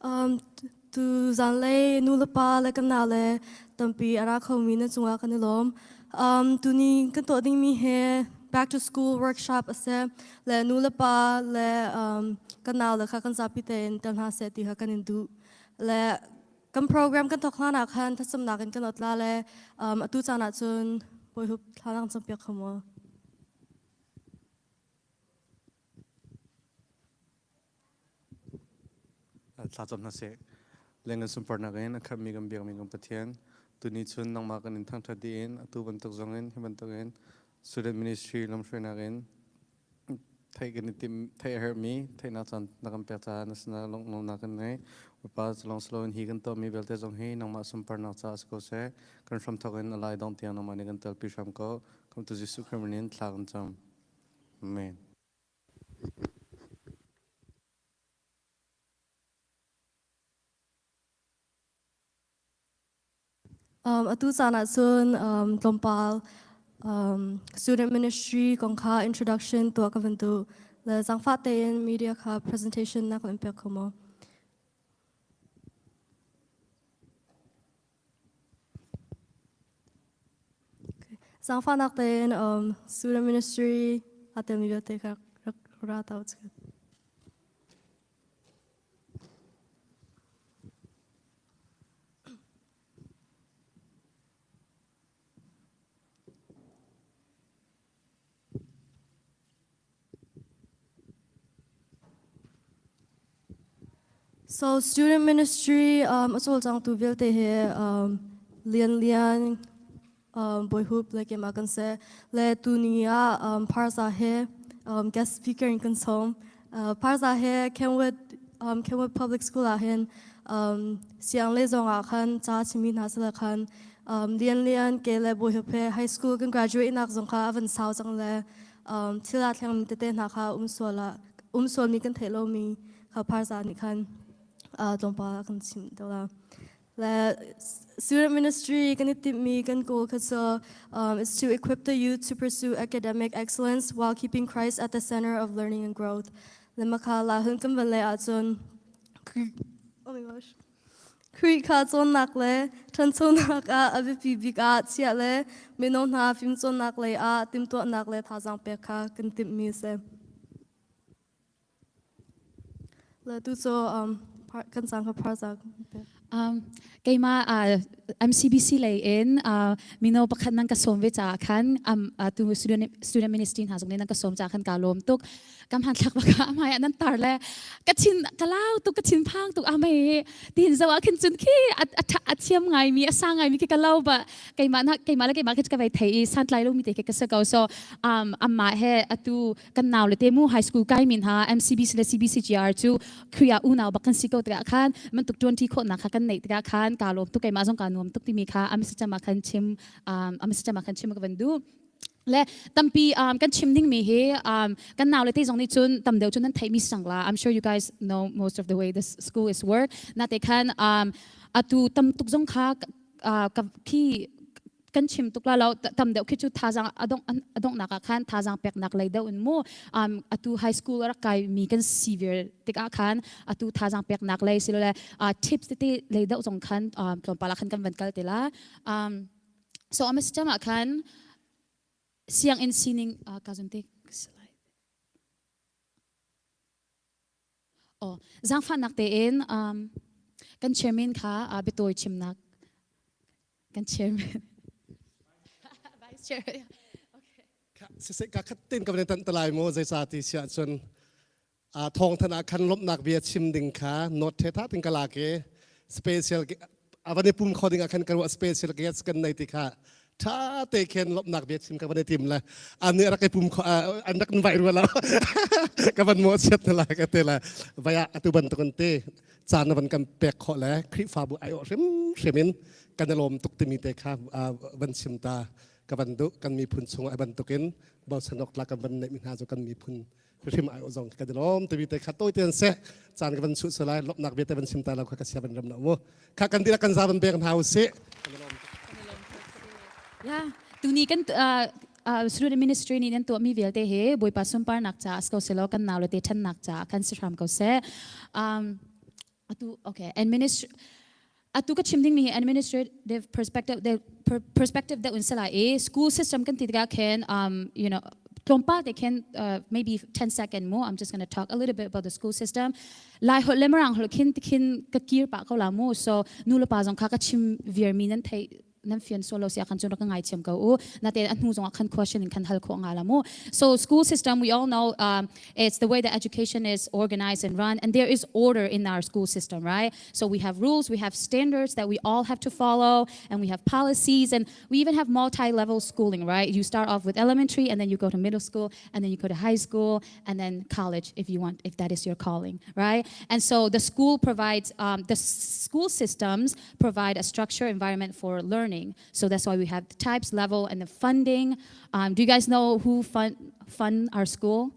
Um, tu zanlei nu le pa le kan nau le tampi a ra khomi nan cungah kan i lawm. Um, tuni kan tuah dingmi hi back to school workshop a si. Le nu le pa le um, kan nau le kha kan zapi tein tel hna seh ti kha kan in duh. Le kan program kan thawk hlan ah khan thlacamnak in kan ot la le um, atu caan ah cun bawihup thlalang campiak kho maw? Thlacam hna seh. Leng in sunparnak in a khatmi kan biakmi kan Pathian, tuni chun nangmah kan in thangṭhat dih in atu bantuk zong in hi bantuk in student ministry lamhruainak in theih kan i tim theih a herhmi theihnak caan na kan pek caah na sinah lunglawmhnak kan ngei. Bawipa culong siloin hi kan tuahmi vialte zong hi nangmah sunparnak caah si ko seh. Kan hramthawk in a lai dong tiang nangmah nih kan telpi hram ko. Khamhtu Jesuh Khrih min in thla kan cam. Amen. Atu caan ahcun tlawmpal student ministry kong kha introduction tuah ka van duh. Le zaangfah tein media kha presentation na kan in pek kho maw? Zaangfahnak tein student ministry aa telmi vialte kha rak ra ta u. So student ministry a cawlcangtu vialte hi Lian Lian, Bawi Hup le keimah kan si. Le tuni ah Parza he guest speaker in kan sawm. Parza he Kenwood, Kenwood Public School ah hin siang le zong ah khan ca chimmi hna sila khan Lian Lian ke le Bawi Hup he high school kan graduate nak zong kha a van sau cang le thil aa thlengmi tete hna kha um sual ah um sualmi kan theih lomi kha Parza nih khan tlawmpal a kan chimh deuh la. Le student ministry kan i timhmi kan goal kha cu is to equip the youth to pursue academic excellence while keeping Christ at the center of learning and growth. Le makha la hun kan van le ahcun oh my gosh Khrih kha cawnnak le ṭhanchonak ah a biapi bik ah chiah le mino hna fimcawnnak lei ah timhtuahnak le thazaang pek kha kan timhmi a si. Le tu cu kan cang kha pharza pek. Keimah MCBC lei in mino pakhat nan ka sawm ve caah khan tu student ministry hna zong nih nan ka sawm caah khan kaa lawm tuk. Ka hmanthlak bak ah hmai ah nan tar le ka thin ka lau tuk ka thin phang tuk amei tin zo ah khin cun khi a thiam ngai mi a sang ngai mi khi ka lo ba keimah na keimah le keimah khi ka vai thei i santlai lo mi te khi ka si ko so amma he atu kan nau le te mu high school kai min ha MCBC le CBCGR cu Khria unau bak kan si ko tikah khan man tuk 20 khawhnak kha kan neih tikah khan ka lawm tuk keimah zong ka nuam tuk timi kha am chama khan chim am chama khan chim ka van du le tampi kan chim ding mi hi kan nau le te zong nih cun tam deuh cun nan theih mi sang la I'm sure you guys know most of the way this school is work na te khan atu tam tuk zong kha khi kan chim tuk la lo tam deuh khi cu thazang adong adongnak ah khan thazang peknak lei deuh in mu atu high school rak kai mi kan si vir tikah khan atu thazang peknak lei silole tips tete lei deuh zong khan tlawmpal ah khan kan van kal te la so ama system ah khan sianginn sining ka zun te slide Oh, zaangfahnak tein kan chairman kha biatawi chimnak kan chairman vice chair okay. Siseh ka khat ten ka van tan talai mo zeica ti siah cun a thawng than ah khan lomnak bia chim ding kha note the tha ting ka lak i special avan i pum kho ding ah khan ka ruah special guest kan nei ti kha tha te khen lomnak bia chim ka van i tim le an nih rak i pum kho an rak vai rua lo ka van mo chiat na la ka te la vaya atu bantukin te caan na van kan pek khawh le Khrihfabu ai awh hrim hrim in kan i lawm tuk timi te kha van chim ta ka van duh kan miphun chung ai bantukin bochan awk tlak kan van neih mi hna cu kan miphun hrim ai awh zong kan i lawm timi te kha tawi ten seh caan ka van chuh salai lawmhnak bia te van chim ta lo kha ka sia van ram na mu kha kan dira kan za van bek hna u sih Ya, tuni kan student ministry nih nan tuahmi vialte hi Bawipa sunparnak caah si ko selaw kan nau le te ṭhannak caah kan si hram ko seh. Atu okay administr atu ka chim dingmi hi administrative perspective the perspective deuh in sala i school system kan ti tikah khin tlawmpal te khin maybe 10 second mu. I'm just going to talk a little bit about the school system. Lai holh le Mirang holh khin tikhin ka kir pah ko la mu. So nu le pa zong kha ka chim viar mi nan thei nan fian so lo sia khan cun rak ka ngaithiam ko u. Natein a hnu zongah khan question in khan hal khawh nga la mu. So school system, we all know it's the way that education is organized and run, and there is order in our school system, right? So we have rules, we have standards that we all have to follow, and we have policies, and we even have multi-level schooling, right? You start off with elementary, and then you go to middle school, and then you go to high school, and then college if you want, if that is your calling, right? And so the school provides, the school systems provide a structure environment for learning. So that's why we have the types, level, and the funding. Do you guys know who fund our school?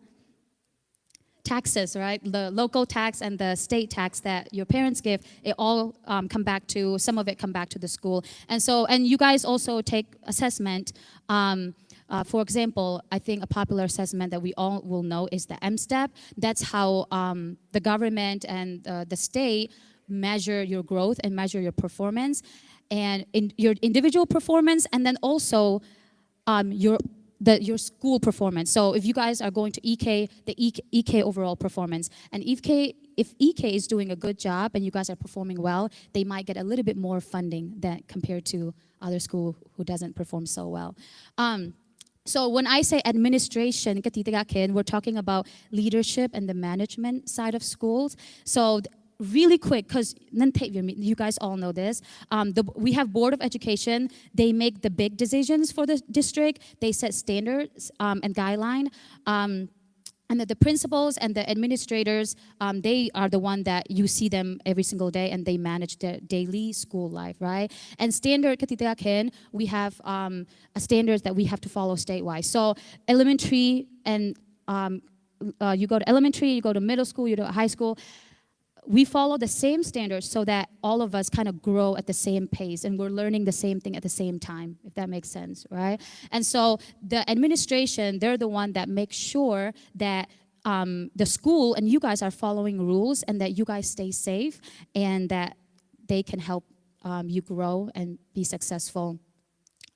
Taxes, right? The local tax and the state tax that your parents give, it all come back to, some of it come back to the school. And so, and you guys also take assessment. For example, I think a popular assessment that we all will know is the MSTEP. That's how the government and the state measure your growth and measure your performance and in your individual performance, and then also your school performance. So if you guys are going to EK, the EK, EK overall performance, and if EK is doing a good job and you guys are performing well, they might get a little bit more funding than compared to other school who doesn't perform so well. So when I say administration, ka ti tikah khin, we're talking about leadership and the management side of schools. So really quick, because you guys all know this. We have board of education. They make the big decisions for the district. They set standards and guideline. And the principals and the administrators, they are the one that you see them every single day and they manage the daily school life, right? And standard ka ti tikah khin, we have a standards that we have to follow statewide. So elementary and you go to elementary, you go to middle school, you go to high school, we follow the same standards so that all of us kind of grow at the same pace and we're learning the same thing at the same time, if that makes sense, right? And so the administration, they're the one that makes sure that the school and you guys are following rules and that you guys stay safe and that they can help you grow and be successful.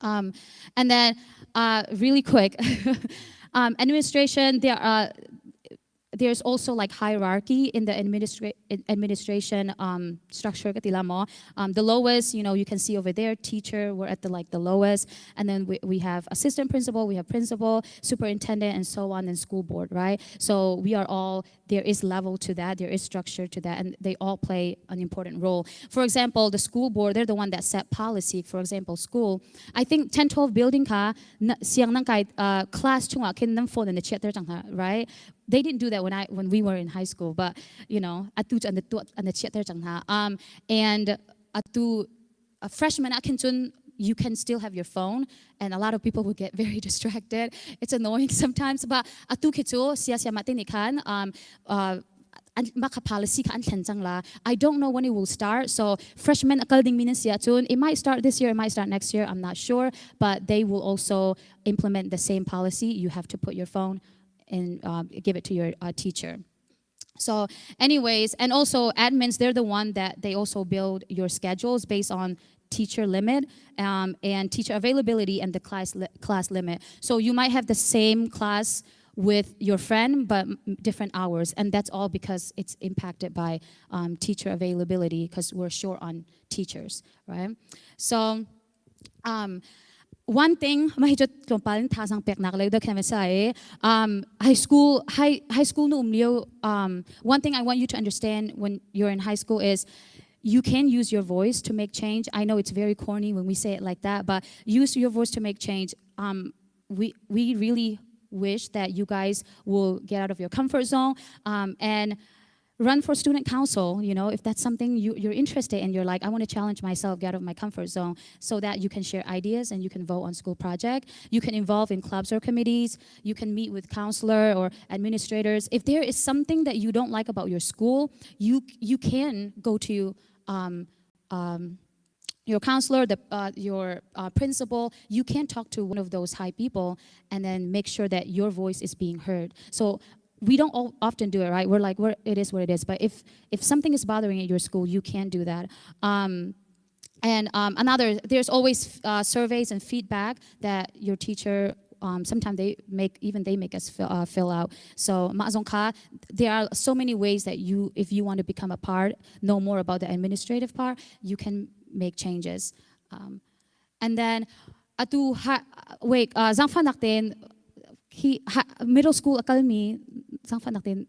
And then, really quick, administration, there's also like hierarchy in the administration structure ka ti la maw. The lowest, you can see over there, teacher, we're at the like the lowest, and then we have assistant principal, we have principal, superintendent, and so on, and school board, right? So we are all there is level to that, there is structure to that, and they all play an important role. For example, the school board, they're the one that set policy. For example, school, I think 10, 12 building kha sianginn nan kai class chungah khin nan phone na chiah ter cang hna, right? They didn't do that when we were in high school, but atu cu an tuah an chiah ter cang hna. And atu a freshman ah khin cun you can still have your phone, and a lot of people will get very distracted. It's annoying sometimes, but atu khi cu saya sayamah te nih khan an mah kha policy kha an thlen cang la. I don't know when it will start. So freshman a kal ding mi nan si ahcun it might start this year, it might start next year. I'm not sure, but they will also implement the same policy. You have to put your phone and give it to your teacher. So anyways, and also admins, they're the one that they also build your schedules based on teacher limit and teacher availability and the class limit. So you might have the same class with your friend, but different hours. And that's all because it's impacted by teacher availability because we're short on teachers, right? So one thing mah hi cu tlawmpal in thazaang peknak lei dah khan say high school na um lio, one thing I want you to understand when you're in high school is you can use your voice to make change. I know it's very corny when we say it like that, but use your voice to make change. We really wish that you guys will get out of your comfort zone and run for student council. If that's something you're interested in, you're like, "I want to challenge myself, get out of my comfort zone," so that you can share ideas and you can vote on school project. You can involve in clubs or committees. You can meet with counselor or administrators. If there is something that you don't like about your school, you can go to your counselor, your principal. You can talk to one of those high people and then make sure that your voice is being heard. So We don't all often do it, right? We're like, it is what it is. But if something is bothering at your school, you can do that. And another, there's always surveys and feedback that your teacher, sometimes they make, even they make us fill out. So mah zong kha, there are so many ways that you, if you want to become a part, know more about the administrative part, you can make changes. And then, atu ha, wait, zangfanak ten, hi ha, middle school a kalmi zangfanak ten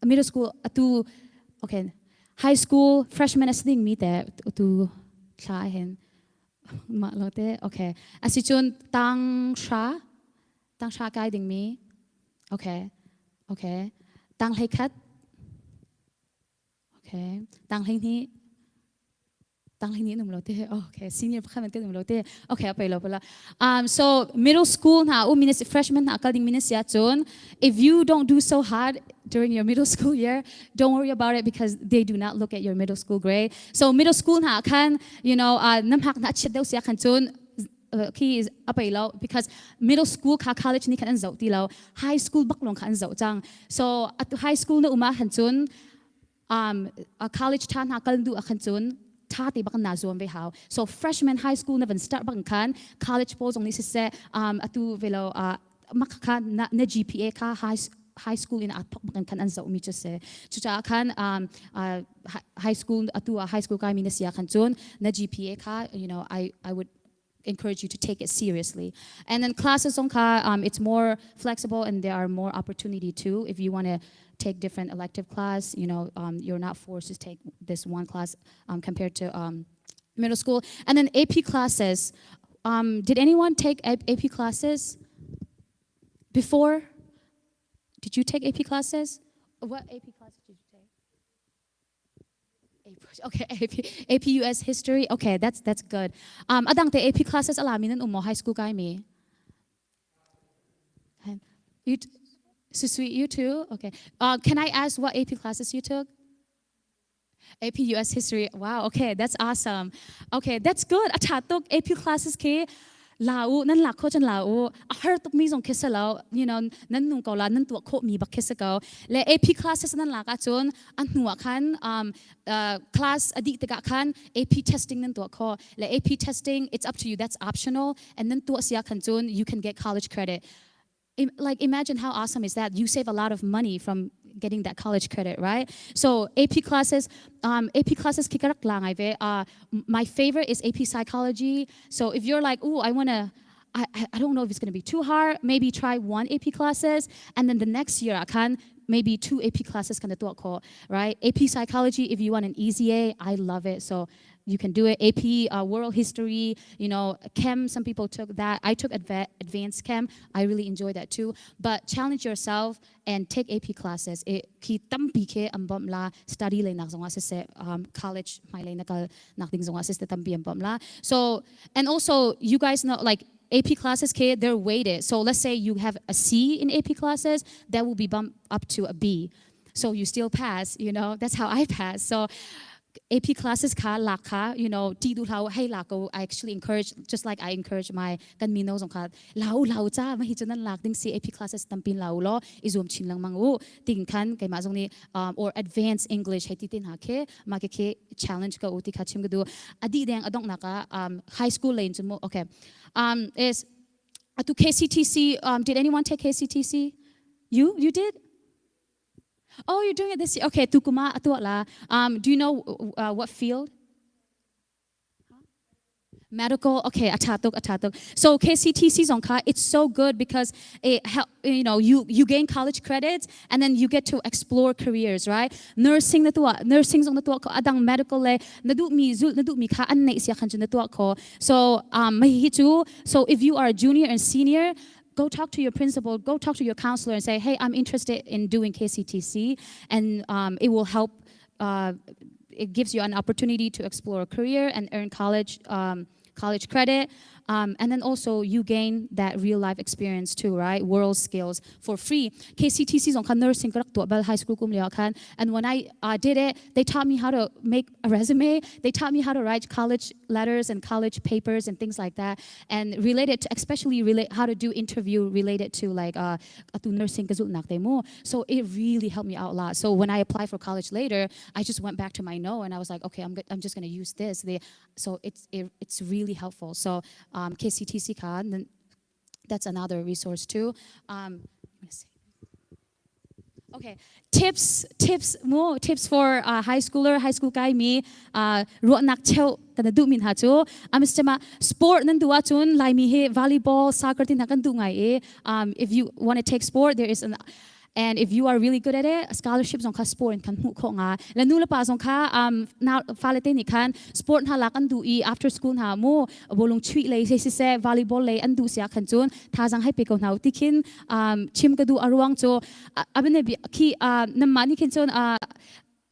middle school atu, okay, high school freshman a si mi te tu thla hin ma lo te, okay, asicun tang hra kai ding mi, okay, tang 11, okay, tang 12, tang 12 num lo te, okay, senior pakhat man te num lo te, okay, apai lo pala. So middle school na u minis freshman na kal ding minis ya chun, if you don't do so hard during your middle school year, don't worry about it because they do not look at your middle school grade. So middle school na khan nam hak na chet deu sia khan chun khi apai lo because middle school kha college ni khan an zau ti lo, high school bak long kha an zau chang. So at high school na uma khan chun a college tha na kal du akhan chun tha te bak na zuam ve hau. So freshman high school na van start bak khan college po zong ni se se atu velo mak kha na GPA kha high school in at thok bak khan an zau mi chu se chu cha khan high school atu a high school kai mi na sia khan chun na GPA kha I would encourage you to take it seriously. And then classes zong kha, it's more flexible and there are more opportunity too. If you want to take different elective class, you're not forced to take this one class compared to middle school. And then AP classes. Did anyone take AP classes before? Did you take AP classes? What AP classes did you take? AP, okay, AP, AP US history. Okay, that's good. Adang te AP classes alami nan umo high school kai mi. You, so sweet, you too? Okay. Can I ask what AP classes you took? AP US history. Wow, okay, that's awesome. Okay, that's good. A tha tuk AP classes ke la u nan la kho chan la u a har tuk mi zong khesa lo nan nung ko la nan tu kho mi bak khesa ko le AP classes nan la ka chun an hnuwa khan class adi te ka khan AP testing nan tu kho le AP testing, it's up to you, that's optional, and then tu sia khan chun you can get college credit. Like, imagine how awesome is that? You save a lot of money from getting that college credit, right? So AP classes, AP classes khi ka rak la ngai ve. My favorite is AP psychology. So if you're like, "Oh, I want to I don't know if it's going to be too hard," maybe try one AP classes and then the next year I can maybe two AP classes kan tuah ko, right? AP psychology, if you want an easy A, I love it. So you can do it. AP world history, chem, some people took that. I took advanced chem. I really enjoy that too. But challenge yourself and take AP classes. It ki tampi ke ambam la study le nak zonga se college mai le nakal nak ding zonga se tampi ambam la. So and also you guys know, like, AP classes ke they're weighted. So let's say you have a C in AP classes, that will be bumped up to a B. So you still pass. That's how I pass. So AP classes kha lak kha ti du hlau hei la ko. I actually encourage, just like I encourage my kan mino zong kha lau lau cha ma hi chunan lak ding si AP classes tampin lau lo izum chin lang mang u ting khan kai ma zong ni or advanced English hei ti tin ha ke ma ke ke challenge ka u ti kha chim ga du adi deng adong na ka high school lane chu mo, okay, is atu KCTC. Did anyone take KCTC? You did? Oh, you're doing it this year. Okay, tukuma atua la. Do you know what field? Medical. Okay, a tha tuk, a tha tuk. So KCTC zong kha, it's so good because it help you gain college credits and then you get to explore careers, right? Nursing na tua, nursing zong na tua ko adang medical le na du mi zul na du mi kha an nei sia khan chu na tua ko. So mai hi chu, so if you are a junior and senior, go talk to your principal, go talk to your counselor and say, "Hey, I'm interested in doing KCTC," and it will help. It gives you an opportunity to explore a career and earn college credit. And then also you gain that real life experience too, right? World skills for free. KCTC zong kha nursing ka rak tuah bal high school kum lio khan. And when I did it, they taught me how to make a resume. They taught me how to write college letters and college papers and things like that. And related to, especially relate how to do interview related to like atu nursing ka zulh nak te mu. So it really helped me out a lot. So when I applied for college later, I just went back to my no and I was like, okay, I'm just going to use this. So it's really helpful. So KCTC kha, that's another resource too. Okay, tips, tips, mu, tips for high schooler, high school kai mi, ruahnak cheu kan duh min ha cu amistema sport nan duh ahcun Laimi hi volleyball, soccer tin hna kan duh ngai i if you want to take sport, there is an and if you are really good at it, scholarship zong kha sport in kan hmuh khawh nga le nu le pa zong kha na fale te nih khan sport hna lak an duh i after school hna mu bawlung chuih lei sei siseh volleyball lei an duh sia khan cun thazang hai pe ko hna ti khin chim ka duh. A ruang cu abane bi khi namma nih khin cun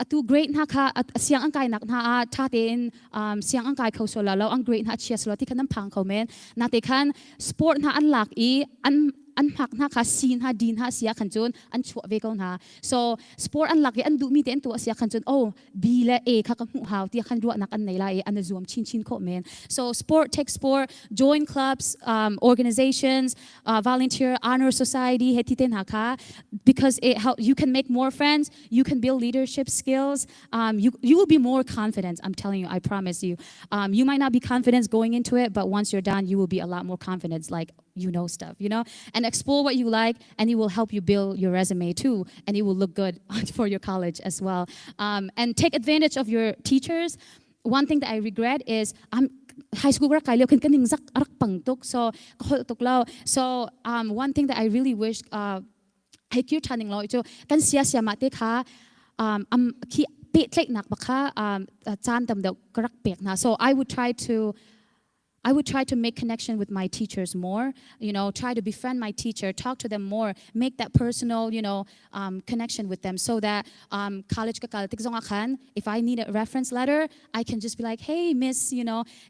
atu grade hna kha siang an kai nak hna ah tha tein siang an kai kho so la lo, an grade hna chia so ti khan an phang kho men na te khan sport hna an lak i an hmak hna kha C hna D hna sia khan cun an chuah ve ko hna. So sport an lak i an duhmi te an tuah sia khan cun, oh, B le A kha ka hmuh hau ti khan ruahnak an nei lai i an zuam chin chin khawh men. So sport, take sport, join clubs, organizations, volunteer, honor society he ti te hna kha, because it help you can make more friends, you can build leadership skills, you will be more confident. I'm telling you, I promise you. You might not be confident going into it, but once you're done, you will be a lot more confident, like you know stuff. And explore what you like, and it will help you build your resume too, and it will look good for your college as well. And take advantage of your teachers. One thing that I regret is I'm high school rak kai lio khin ka ningzak rak pang tuk, so ka holh tuk lo. So one thing that I really wish hei kir ṭhan ning law cu kan sia siama te kha am khi pehtlaihnak bak kha caan tam deuh ka rak pek hna. So I would try to make connection with my teachers more, try to befriend my teacher, talk to them more, make that personal connection with them so that college ka kal tik zong khan, if I need a reference letter, I can just be like, "Hey, miss,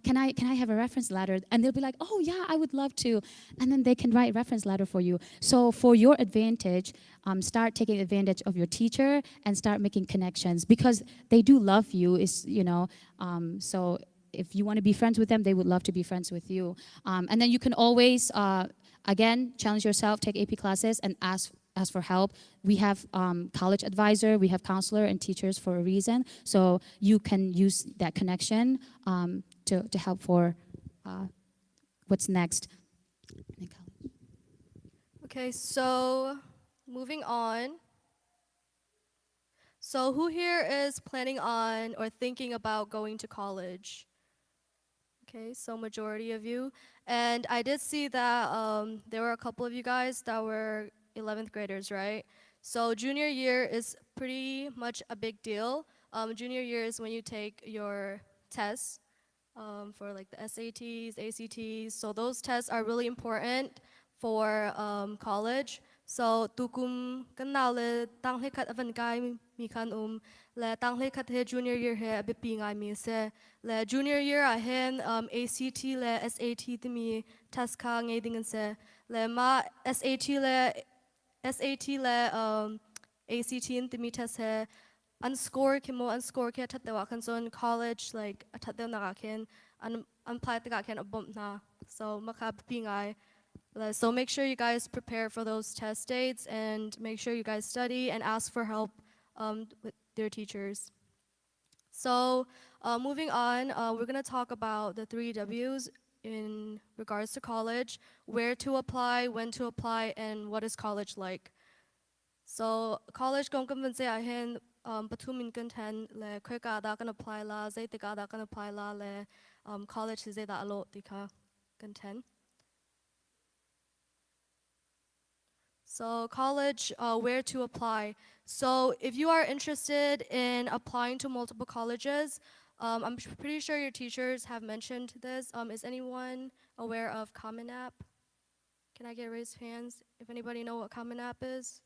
can I have a reference letter?" And they'll be like, "Oh yeah, I would love to." And then they can write reference letter for you. So for your advantage, start taking advantage of your teacher and start making connections because they do love you. Is you know, um, so if you want to be friends with them, they would love to be friends with you. And then you can always, again, challenge yourself, take AP classes, and ask for help. We have college advisor, we have counselor and teachers for a reason. So you can use that connection to help for what's next in college. Okay, so moving on. So, who here is planning on or thinking about going to college? Okay, so majority of you. And I did see that there were a couple of you guys that were 11th graders, right? So, junior year is pretty much a big deal. Junior year is when you take your tests for like the SATs, ACTs. So, those tests are really important for college. So tukum kan nau le tang hlei khat avan kai mi khan um le tang hlei khat he junior year he a biapi ngai mi se le junior year ah hin ACT le SAT timi test kha ngei ding an se le ma SAT le SAT le ACT in timi test he an score khi mo an score khi that dewa khan cun college like a that deuh nak ah khin an apply tikah khin a bawmh hna. So makha biapi ngai. So make sure you guys prepare for those test dates and make sure you guys study and ask for help with their teachers. So moving on, we're going to talk about the three W's in regards to college: where to apply, when to apply, and what is college like. So college kong kan van se ah hin pathum in kan then le khoika dah kan apply la, zeitik ah dah kan apply la le college hi zeidah a lawh ti kha kan then. So college, where to apply. So if you are interested in applying to multiple colleges, I'm pretty sure your teachers have mentioned this. Is anyone aware of Common App? Can I get raised hands if anybody know what Common App is?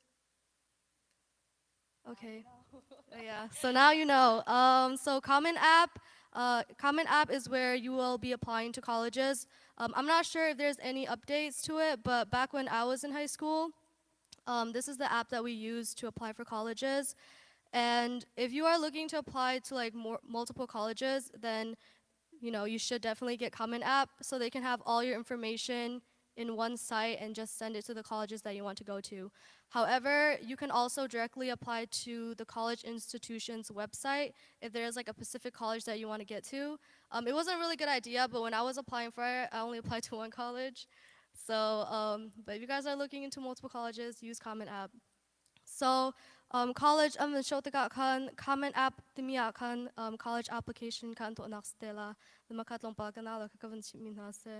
Okay. Oh, yeah. So now you know. So Common App, Common App is where you will be applying to colleges. I'm not sure if there's any updates to it, but back when I was in high school, this is the app that we use to apply for colleges. And if you are looking to apply to like more multiple colleges, then you should definitely get Common App so they can have all your information in one site and just send it to the colleges that you want to go to. However, you can also directly apply to the college institution's website if there's like a specific college that you want to get to. It wasn't a really good idea, but when I was applying for it, I only applied to one college. So, but if you guys are looking into multiple colleges, use Common App. So, college an van show tikah khan Common App timi ah khan college application kha an tuahnak si te la. Lama kha tlawmpal ka na la kha ka van chimhmi hna si.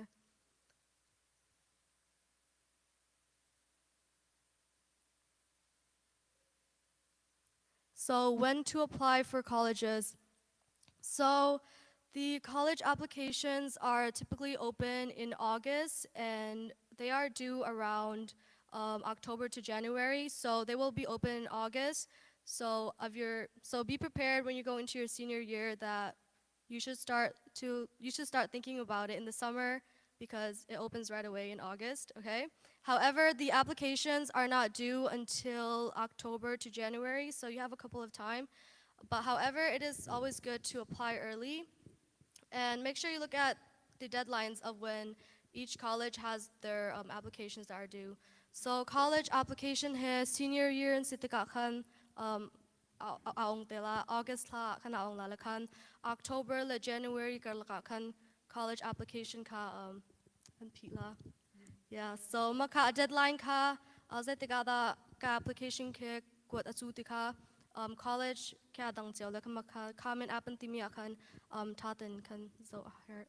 So when to apply for colleges. So the college applications are typically open in August and they are due around October to January. So they will be open in August. So be prepared when you go into your senior year that you should start thinking about it in the summer because it opens right away in August, okay? However, the applications are not due until October to January, so you have a couple of time. But however, it is always good to apply early and make sure you look at the deadlines of when each college has their applications that are due. So college application he senior year in si tikah khan a ong te la, August thla khan a ong la la khan October le January karlak khan college application kha an phih la. Yeah, so mah kha deadline kha zeitikah dah ka application khi kuat a cu ti kha college khi a dang cio le kha mah kha Common App an timi ah khan ṭha tein khan zoh a herh.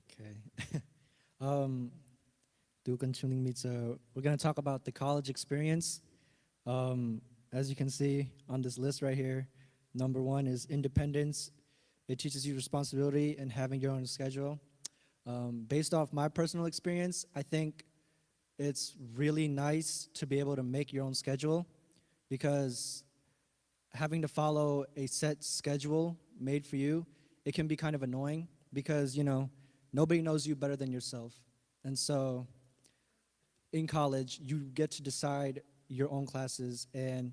Okay. Tu kan chim dingmi cu we're going to talk about the college experience. As you can see on this list right here, number one is independence. It teaches you responsibility and having your own schedule. Based off my personal experience, I think it's really nice to be able to make your own schedule because having to follow a set schedule made for you, it can be kind of annoying because nobody knows you better than yourself. And so in college, you get to decide your own classes and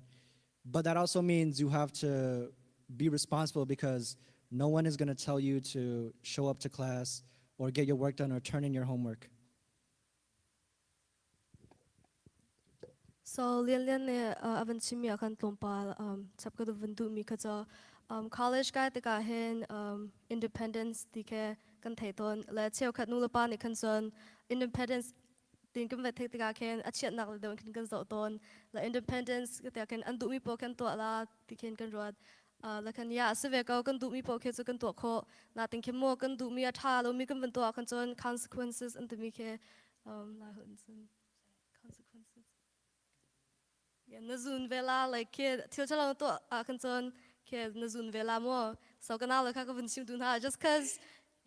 but that also means you have to be responsible because no one is going to tell you to show up to class or get your work done or turn in your homework. So Lian Lian nih a van chimmi ah khan tlawmpal chap ka van duhmi kha cu college kai tikah hin independence ti khi kan thei tawn le cheukhat nu le pa nih khan cun independence tin kan va theih tikah khin a chiatnak le deuh khin kan zoh tawn le independence tiah khin an duhmi paoh kan tuah la ti khin kan ruat. Le khan ya a si ve ko, kan duhmi paoh khi cu kan tuah khawh natin khin maw kan duhmi a ṭha lomi kan van tuah khan cun consequences an timi khi lai holh in cun consequences yeah, na zun ve la, like khi thil ṭhalo na tuah ah khan cun khi na zun ve la mu. So kana le kha ka vun chim tu hna, just cause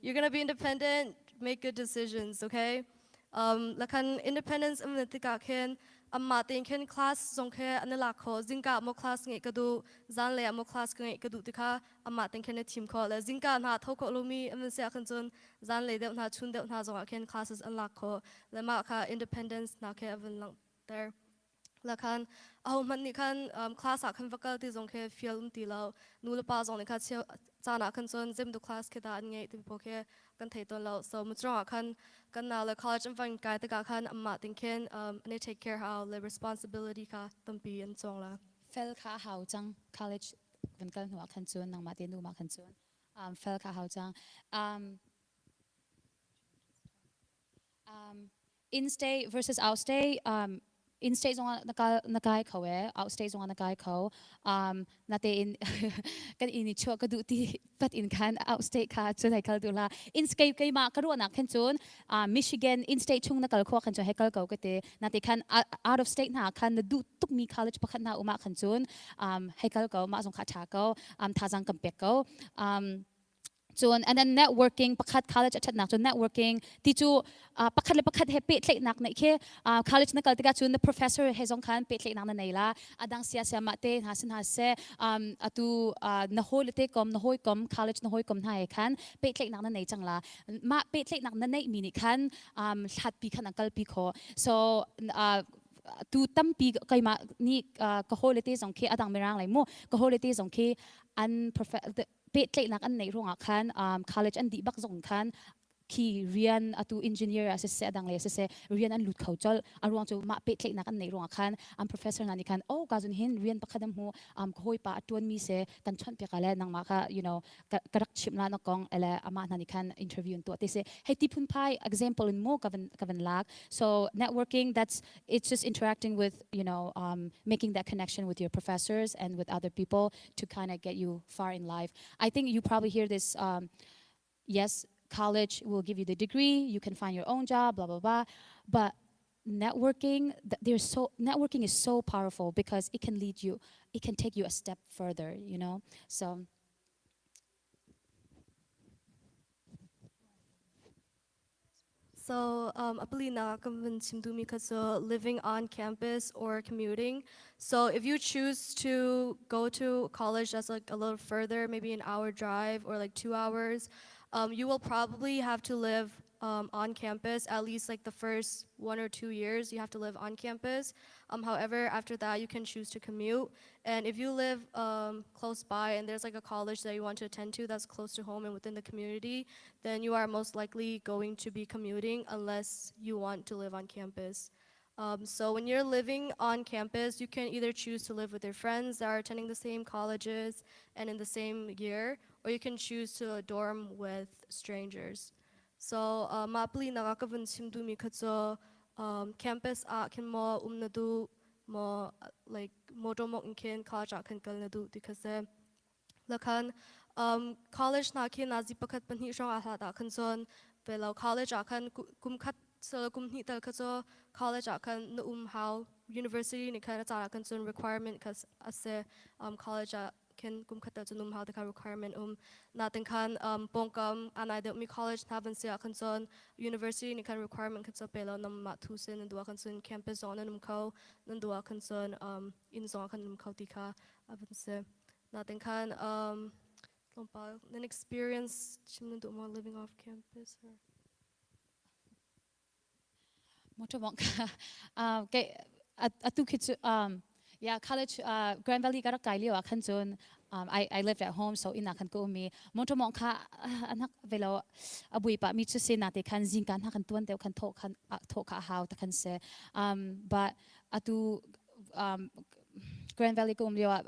you're gonna be independent, make good decisions, okay? La khan independence am tikah khin amma tein khin class zong khi an i lak kho, zingka mo class ngeih ka duh, zan le mo class ka ngeih ka duh ti kha amah tein khin a thim kho le zingka hna tho kho lomi an si ah khan cun zan lei deuh hna, chun deuh hna zong ah khin classes an lak kho le mah kha independence na khi a vun langhter. La khan aho hmanh nih khan class ah khan va kal ti zong khi fial um ti lo, nu le pa zong nih kha cheu caan ah khan cun zem du class khi dah an ngeih ti po khi kan thei tawn lo. So mucrong ah khan kan na le college an van kai tikah khan amah ting khin an i take care how le responsibility kha tampi an cawng la. Fel kha a hau cang. College van kal hnu ah khan cun nangmah te nu mah khan cun fel kha hau cang. In state versus out state. In state zong ah na kal na kai kho e, out state zong ah na kai kho. Na tein kan in i chuah ka duh ti pat in khan out state kha cun hei kal duh la. In state keimah ka ruahnak khan cun Michigan in state chung na kal khawh khan cun hei kal ko ka ti. Na te khan out of state hna khan na duh tukmi college pakhat hna um ah khan cun hei kal ko, mah zong kha tha ko, thazang kan pek ko. Cun and then networking pakhat college a ṭhatnak cu networking ti cu pakhat le pakhat he pehtlaihnak neih khi college na kal tikah cun na professor he zong khan pehtlaihnak na nei la adang sia sia mah te hna si hna seh atu na hawi le te kom na hawikom college na hawikom hna he khan pehtlaihnak na nei cang la mah pehtlaihnak na neih mi nih khan hlatpi khan an kalpi khawh so tu tampi keimah nih ka hawi le te zong khi adang mirang lei mu ka hawi le te zong khi an pehtlaihnak an neih ruangah khan college an dih bak zong khan khi rian atu engineer ah siseh adang le siseh rian an lut kho colh a ruang cu mah pehtlaihnak an neih ruangah khan an professor hna nih khan oh ka zun hin rian pakhat an hmu ka hawipa a tuan mi se kan chawnh piak le nangmah kha you know ka rak chimh la na kong ele amah hna nih khan interview an tuah te se hei ti phun phai example in mu ka van ka van lak so networking that's it's just interacting with you know making that connection with your professors and with other people to kind of get you far in life I think you probably hear this yes college will give you the degree you can find your own job blah blah blah but networking there's so networking is so powerful because it can lead you it can take you a step further you know so So a palinak kan van chim duhmi kha cu living on campus or commuting. So if you choose to go to college that's like a little further, maybe an hour drive or like 2 hours, you will probably have to live on campus at least like the first 1 or 2 years. You have to live on campus. However, after that, you can choose to commute. And if you live close by and there's like a college that you want to attend to that's close to home and within the community, then you are most likely going to be commuting unless you want to live on campus. So when you're living on campus, you can either choose to live with your friends that are attending the same colleges and in the same year, or you can choose to dorm with strangers. So mah palinak ka vun chim duhmi kha cu campus ah khin maw um na duh maw like motor mok in khin college ah khan kal na duh ti kha si. Lakhan college hna khi nazi pakhat pahnih hrawng ah hlat ah khan cun velo college ah khan kum khat sel kum hnih tal kha cu college ah khan na um hau university nih khan a caan ah khan cun requirement kha a si college ah khin kum khat tal cu um hau te kha requirement um natin khan pawngkam anai deuh mi college hna van si ah khan cun university nih khan requirement khan cu pe lo nam mah thu sin nan duh ah khan cun campus zong nan um kho nan duh ah khan cun inn zong ah khan um kho ti kha a van si natin khan tlawmpal nan experience chim nan duh maw living off campus or Motor mong ka kei atu khi cu yeah college Grand Valley ka rak kai lio ah khan cun I lived at home so inn ah khan ka um i motor mong kha anak velo a bui pa mi chu se na te khan zingka hna khan tuan deuh khan tho khan tho kha hau ta khan se but atu Grand Valley ka um lio ah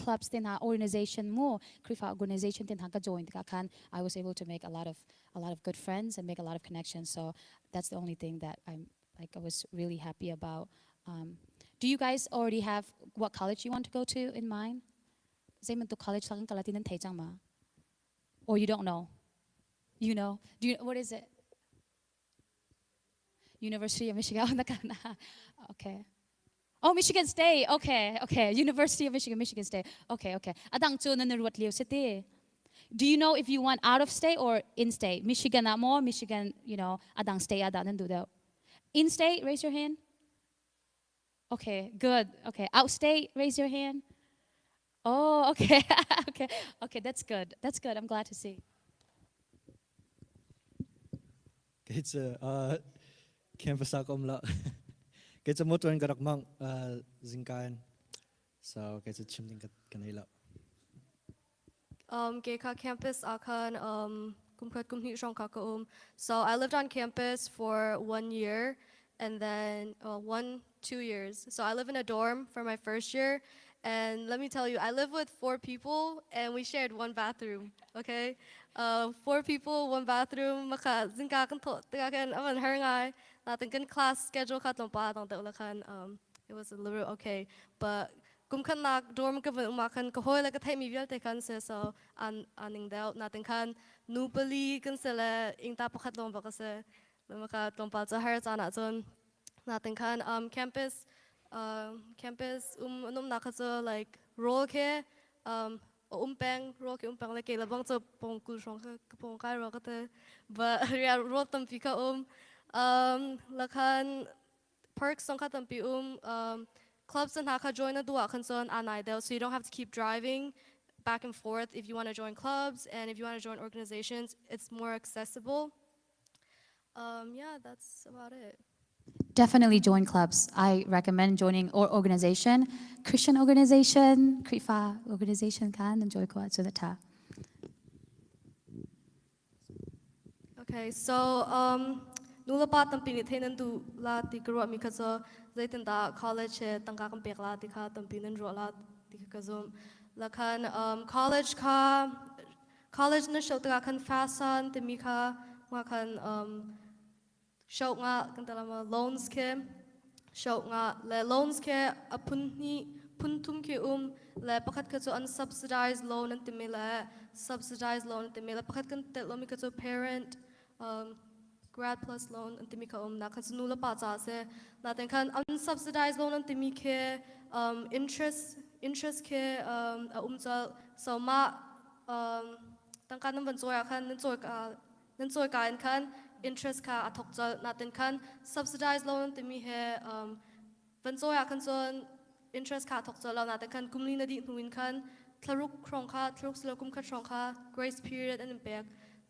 clubs te hna organization mu Krifa organization te hna ka join tikah khan I was able to make a lot of good friends and make a lot of connections. So that's the only thing that I'm like I was really happy about. Do you guys already have what college you want to go to in mind? Zei bantuk college lang kal ti nan thei cang ma? Or you don't know? You know? Do you what is it? University of Michigan. Okay. Oh, Michigan State. Okay. University of Michigan, Michigan State. Okay. Adang cu nan ruat lio city. Do you know if you want out of state or in state? Michigan ah mo, Michigan, adang state ada nan du deuh. In state, raise your hand. Okay, good. Okay, out state, raise your hand. Oh, okay. Okay, that's good. That's good. I'm glad to see. Kei cu campus ah ka um lo. Kei cu motor in ka rak mong zingka in. So kei cu chim ding ka nei lo. Kei kha campus ah khan kum khat kum hnih hrawng kha ka um. So I lived on campus for one year and then 1, 2 years. So I live in a dorm for my first year. And let me tell you, I live with four people and we shared one bathroom. Okay? Four people, one bathroom. Maka zingka kan tho tika kan avan har ngai. Natin kan class schedule kha tlawmpal dang deuh la khan it was a little okay. But kum khat nak dorm ka van um ah khan ka hawi le ka theih mi vialte khan se so an aning deuh natin khan nu pali kan se le ingta pakhat lawng bak a se maka tlawmpal ca har caan ah cun natin khan campus um anum nak kha cu like role ke um. a um peng rawl khi um peng le ke le bang cu pong kul hrawng kha ka pong kai rua ka te but yeah rawl tampi kha um um lakhan perks zong kha tampi um um clubs hna kha join na duh ah khan cun aa nai deuh so you don't have to keep driving back and forth if you want to join clubs and if you want to join organizations it's more accessible yeah that's about it Definitely join clubs. I recommend joining or organization, Christian organization, Khrihfa organization kan nan join ko ahcun a ṭha. Okay, so nulepa tampi nih theih nan duh la ti ka ruahmi kha cu zeitindah college he tangka kan pek la ti kha tampi nan ruah la ti kha ka zumh. La khan college kha college na show tikah khan FAFSA timi kha nga khan show nga kan talama loans khi show nga le loans khi a phun hnih phun thum khi um le pakhat kha cu unsubsidized loan an timi le subsidized loan an timi le pakhat kan tel lomi kha cu parent grad plus loan an timi kha um na kha cu nu le pa ca si natin khan unsubsidized loan an timi khi interest interest khi a um colh so mah tangka nan van cawi ah khan nan cawi ka nan cawi ka in khan interest kha a thok colh natin khan subsidized loan timi he van cawi ah khan cun interest kha a thok colh lo natin khan kumli na dih hnu in khan thlaruk hrawng kha thlaruk silo kum khat hrawng kha grace period an in pek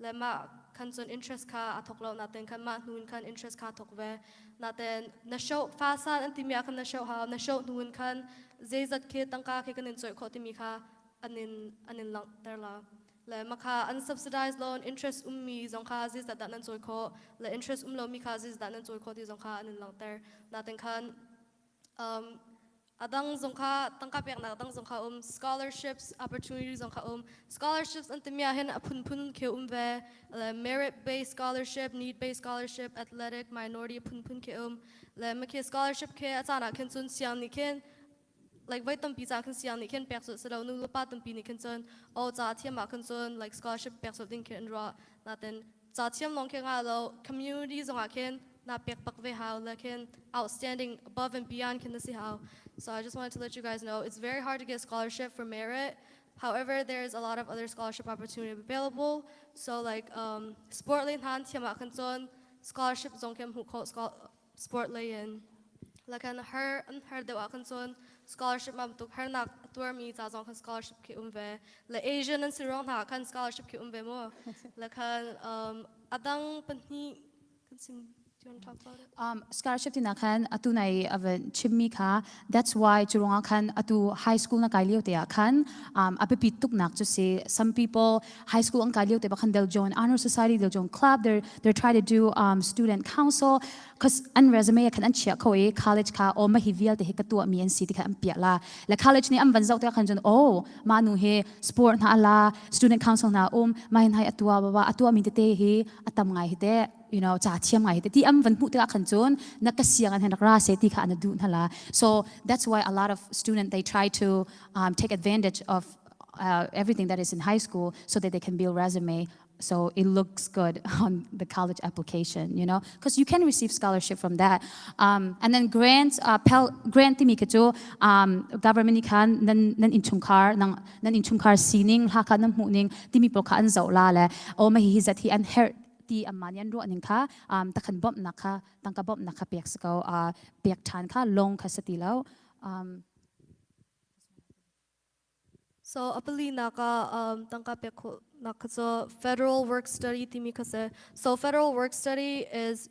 le mah khan cun interest kha a thok lo natin khan mah hnu in khan interest kha thok ve natin na show FAFSA an timi ah khan na show hau na show hnu in khan zeizat khi tangka khi kan in cawih khawh timi kha an in an in langhter la le makha unsubsidized loan interest ummi zong kha zeizat dah nan cawi khawh le interest um lomi kha zeizat dah nan cawi khawh ti zong kha an in langhter natin khan adang zong kha tangka peknak dang zong kha um scholarships opportunity zong kha um scholarships an timi ah hin a phunphun khi um ve le merit based scholarship need based scholarship athletic minority phunphun khi um le makhi scholarship khi a caan ah khin cun siang nih khin like voi tampi ca khan siang nih khin pek cu si lo nu le pa tampi nih khin cun o ca thiam ah khan cun like scholarship pek cu ding khin an ruah natin ca thiam lawng khi nga lo community zong ah khin na pek bak ve hau le khin outstanding above and beyond khin na si hau. So I just wanted to let you guys know it's very hard to get scholarship for merit. However, there's a lot of other scholarship opportunity available. So like sport lei hnan thiam ah khan cun scholarship zong khin hmuh khawh sport lei in lakan har an har deuh ah khan cun scholarship ma bantuk harnak a tuarmi ca zong khan scholarship khi um ve le Asian an si ruang hna khan scholarship khi um ve mu le khan adang pahnih kan sim. Do you want to talk about it? Scholarship tina khan atu nai avan chimmi kha that's why churunga khan atu high school na kai lio te ah khan abiapi tuk nak chu si. Some people high school an kai lio te ba khan they'll join honor society, they'll join club, they're try to do student council cause an resume khan an chia kho i college kha o ma hi vialte hi ka tuah mi an si ti kha an piah la le college nih an van zoh te khan cun oh ma nu hi sport hna ala student council hna um ma hin hai atua ba atua mi tete hi atam ngai hi te ca thiam ngai hi te ti am van hmuh tikah khan cun na ka siang an hen rak ra se ti kha an duh hna la. So that's why a lot of student they try to take advantage of everything that is in high school so that they can build resume so it looks good on the college application, because you can receive scholarship from that. And then grants, Pell grant timi kha cu government nih khan nan nan innchungkhar nang nan innchungkhar sining hla kha nan hmuh ning timi pawl kha an zoh la le o ma hi hi zat hi an herh ti amma nih an ruah ning kha takhan bawmhnak kha tangka bawmhnak kha pek si ko pek ṭhan kha long kha si ti lo. So a palinak ah tangka pek khawhnak kha cu federal work study timi kha si. So federal work study is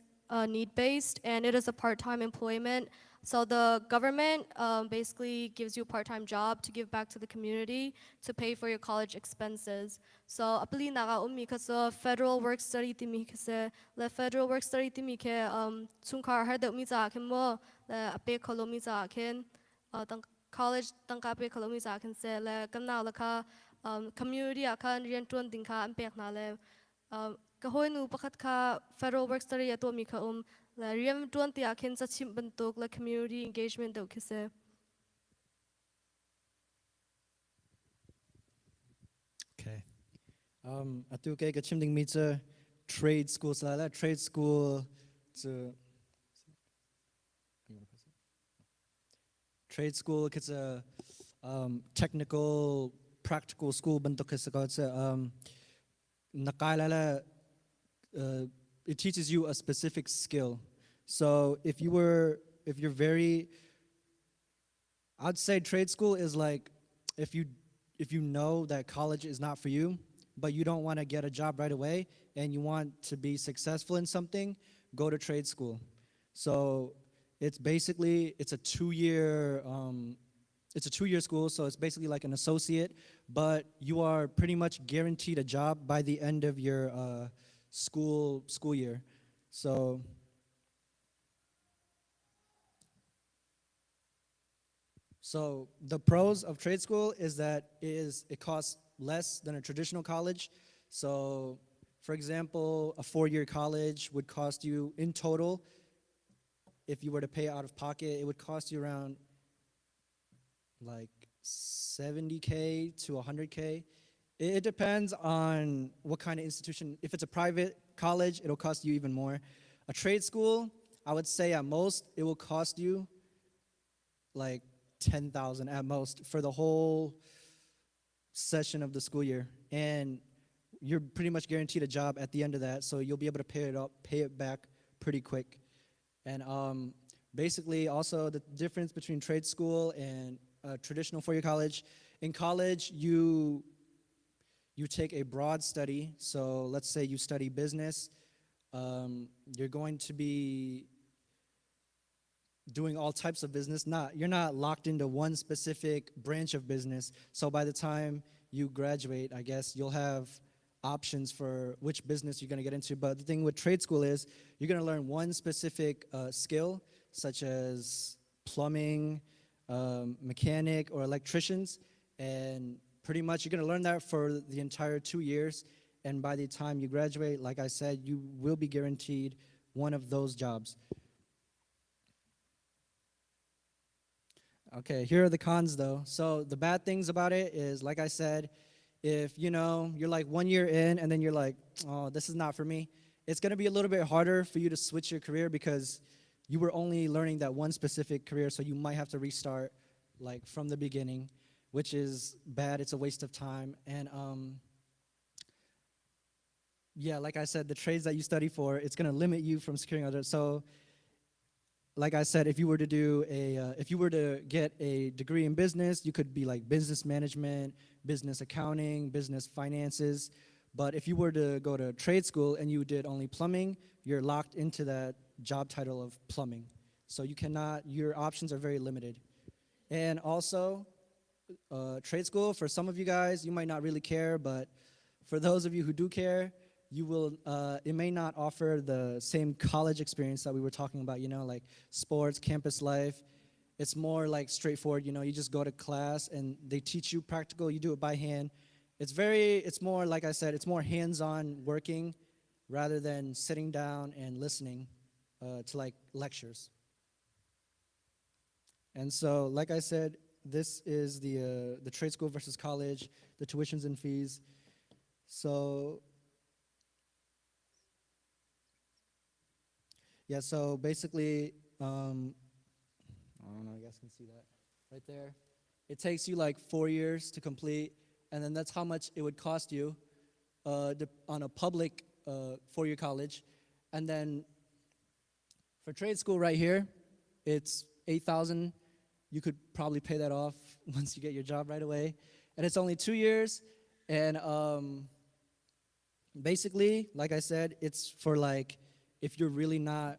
need based and it is a part-time employment. So the government basically gives you a part-time job to give back to the community to pay for your college expenses. So a palinak ah ummi kha cu federal work study timi kha si. Le federal work study timi khi chungkhar har deuhmi caah khin maw le a pe kho lomi caah khin college tangka pe kho lomi caah khin seh le kan nau le kha community ah khan rian ṭuan ding kha an pek hna le ka hawinu pakhat kha federal work study a tuahmi kha um le rian ṭuan ti ah khin cachimh bantuk le community engagement deuh khi si. Okay. Atu ke ka chim dingmi cu trade school sala la trade school cu trade school khi cu technical. practical school bantuk khi si ko cu. Na kai lai le it teaches you a specific skill. So if you were if you're very I'd say trade school is like if you know that college is not for you, but you don't want to get a job right away and you want to be successful in something, go to trade school. So it's basically it's a 2-year school, so it's basically like an associate, but you are pretty much guaranteed a job by the end of your school year. So the pros of trade school is that it costs less than a traditional college. So for example, a 4-year college would cost you in total, if you were to pay out of pocket, it would cost you around like 70K to 100K. It depends on what kind of institution. If it's a private college, it'll cost you even more. A trade school, I would say at most, it will cost you like 10,000 at most for the whole session of the school year. And you're pretty much guaranteed a job at the end of that, so you'll be able to pay it back pretty quick. And basically, also the difference between trade school and traditional 4-year college. In college, you take a broad study. So let's say you study business. You're going to be doing all types of business. Not you're not locked into one specific branch of business. So by the time you graduate, I guess you'll have options for which business you're going to get into. But the thing with trade school is you're going to learn one specific skill, such as plumbing, mechanic, or electricians, and pretty much you're going to learn that for the entire 2 years. And by the time you graduate, like I said, you will be guaranteed one of those jobs. Okay, here are the cons though. So the bad things about it is, like I said, if you're like one year in and then you're like, "Oh, this is not for me," it's gonna be a little bit harder for you to switch your career because you were only learning that one specific career, so you might have to restart like from the beginning, which is bad. It's a waste of time. And yeah, like I said, the trades that you study for, it's gonna limit you from securing other. So like I said, if you were to get a degree in business, you could be like business management, business accounting, business finances. But if you were to go to trade school and you did only plumbing, you're locked into that job title of plumbing. So you cannot, your options are very limited. And also, trade school, for some of you guys, you might not really care, but for those of you who do care, it may not offer the same college experience that we were talking about, like sports, campus life. It's more like straightforward, you just go to class and they teach you practical, you do it by hand. It's more, like I said, it's more hands-on working rather than sitting down and listening to like lectures. And so, like I said, this is the trade school versus college, the tuitions and fees. So, yeah, so basically, I don't know, you guys can see that right there. It takes you like 4 years to complete, and then that's how much it would cost you on a public 4-year college. And then for trade school right here, it's 8,000. You could probably pay that off once you get your job right away. And it's only 2 years. And basically, like I said, it's for like if you're really not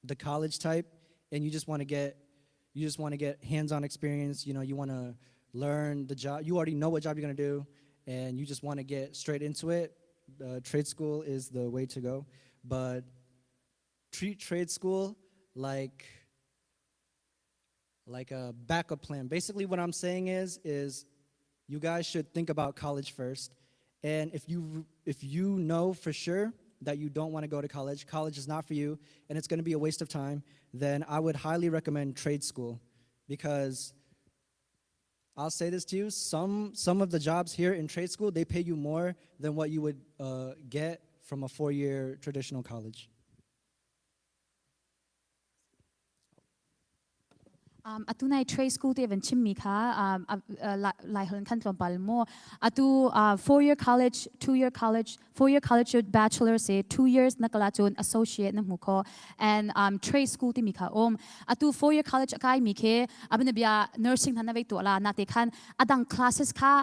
the college type and you just want to get hands-on experience, you want to learn the job, you already know what job you're going to do and you just want to get straight into it, trade school is the way to go. But treat trade school like a backup plan. Basically what I'm saying is you guys should think about college first. And if you know for sure that you don't want to go to college, college is not for you, and it's going to be a waste of time, then I would highly recommend trade school because I'll say this to you, some of the jobs here in trade school, they pay you more than what you would get from a 4-year traditional college. Um, atu nai trade school te van chimmi kha um, lai holh khan tlawmpal mu atu uh, 4 year college 2 year college 4 year college bachelor se 2 years na kala chun associate na hmu kho and um, trade school ti mi kha um atu 4 year college akai mi khe abin bia nursing hna na vei to la na te khan adang classes kha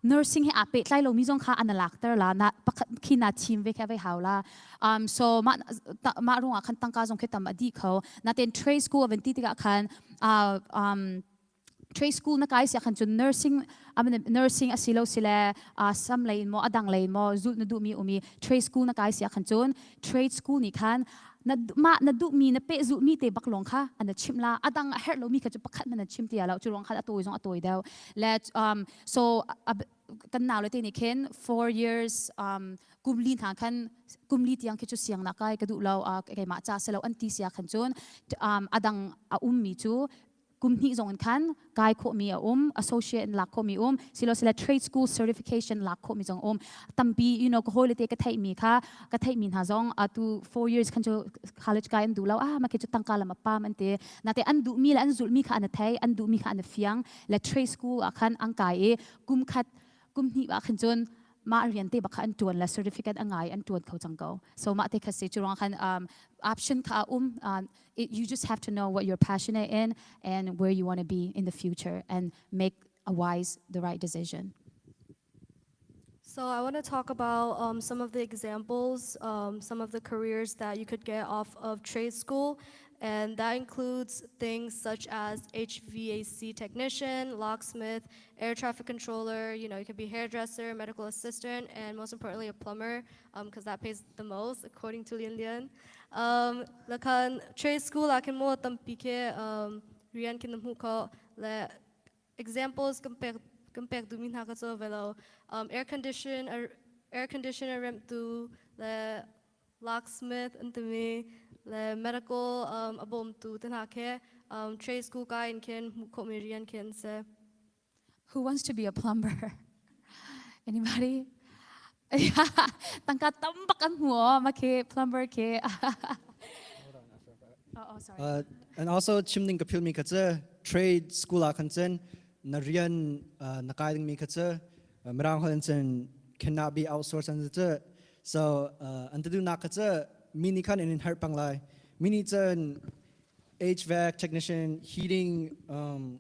nursing he a pehtlai lomi zong kha an lakter la na pakhat khi na thim ve kha ve hau la um, so ma ma rungah khan tangka zong khi tam a di kho na ten trade school avan ti tikah khan uh, um, trade school na kai sia khan cun nursing aman nursing asilo sile uh, sam lei in mo adang lei mo zul na du mi umi trade school na kai sia khan cun trade school ni khan na ma na duh mi na peh zulh mi te bak lawng kha an na chimh la adang a herh lo mi kha cu pakhat man na chim ti lo cu ruang khan a tawi zong a tawi deuh le um, so kan nau le te nih khin four years um, kum li hna khan kum li tiang khi cu siang na kai ka duh lo uh, keimah ca selo an ti sia khan cun um, adang a um mi cu kum hnih zong in khan kai khawhmi a um associate in lak khawhmi um silo sila trade school certification lak khawhmi zong um tampi you know ka hawile te ka theihmi kha ka theihmi hna zong atu 4 years khan cu college kai an duh lo ah ma khi cu tangka lam a pam an ti nate an duhmi le an zulhmi kha an thei an duhmi kha an fiang le trade school ah khan an kai i kum khat kum hnih ah khan cun mah rian te bak kha an tuan le certificate a ngai an tuan kho cang ko so mah te kha si cu ruang khan um, option kha a um uh, it, you just have to know what you're passionate in and where you want to be in the future and make a wise the right decision So I want to talk about um, some of the examples, um, some of the careers that you could get off of trade school. And that includes things such as HVAC technician, locksmith, air traffic controller, you know, you could be hairdresser, medical assistant, and most importantly, a plumber, because um, that pays the most, according to Lian Lian. Um, lakhan trade school ah khin maw tampi khi um, rian khin na hmuh kho le examples kan pek kan pek duhmi hna ka cu velo um, air condition air conditioner remtu le locksmith an timi le medical um, a bawmtu te hna khi um, trade school kai in khin hmuh khawhmi rian khi an si. Who wants to be a plumber? Anybody? Tangka tam bak an hmu aw ma khi plumber khi. oh, oh, sorry. Uh, and also chim ding ka phil mi kha cu trade school ah khan cun na rian uh, na kai ding mi kha cu uh, mirang holh in cun cannot be outsourced an cu so uh, an tu nak kha cu mi nih khan in in herh pang lai mi nih cun HVAC technician heating um,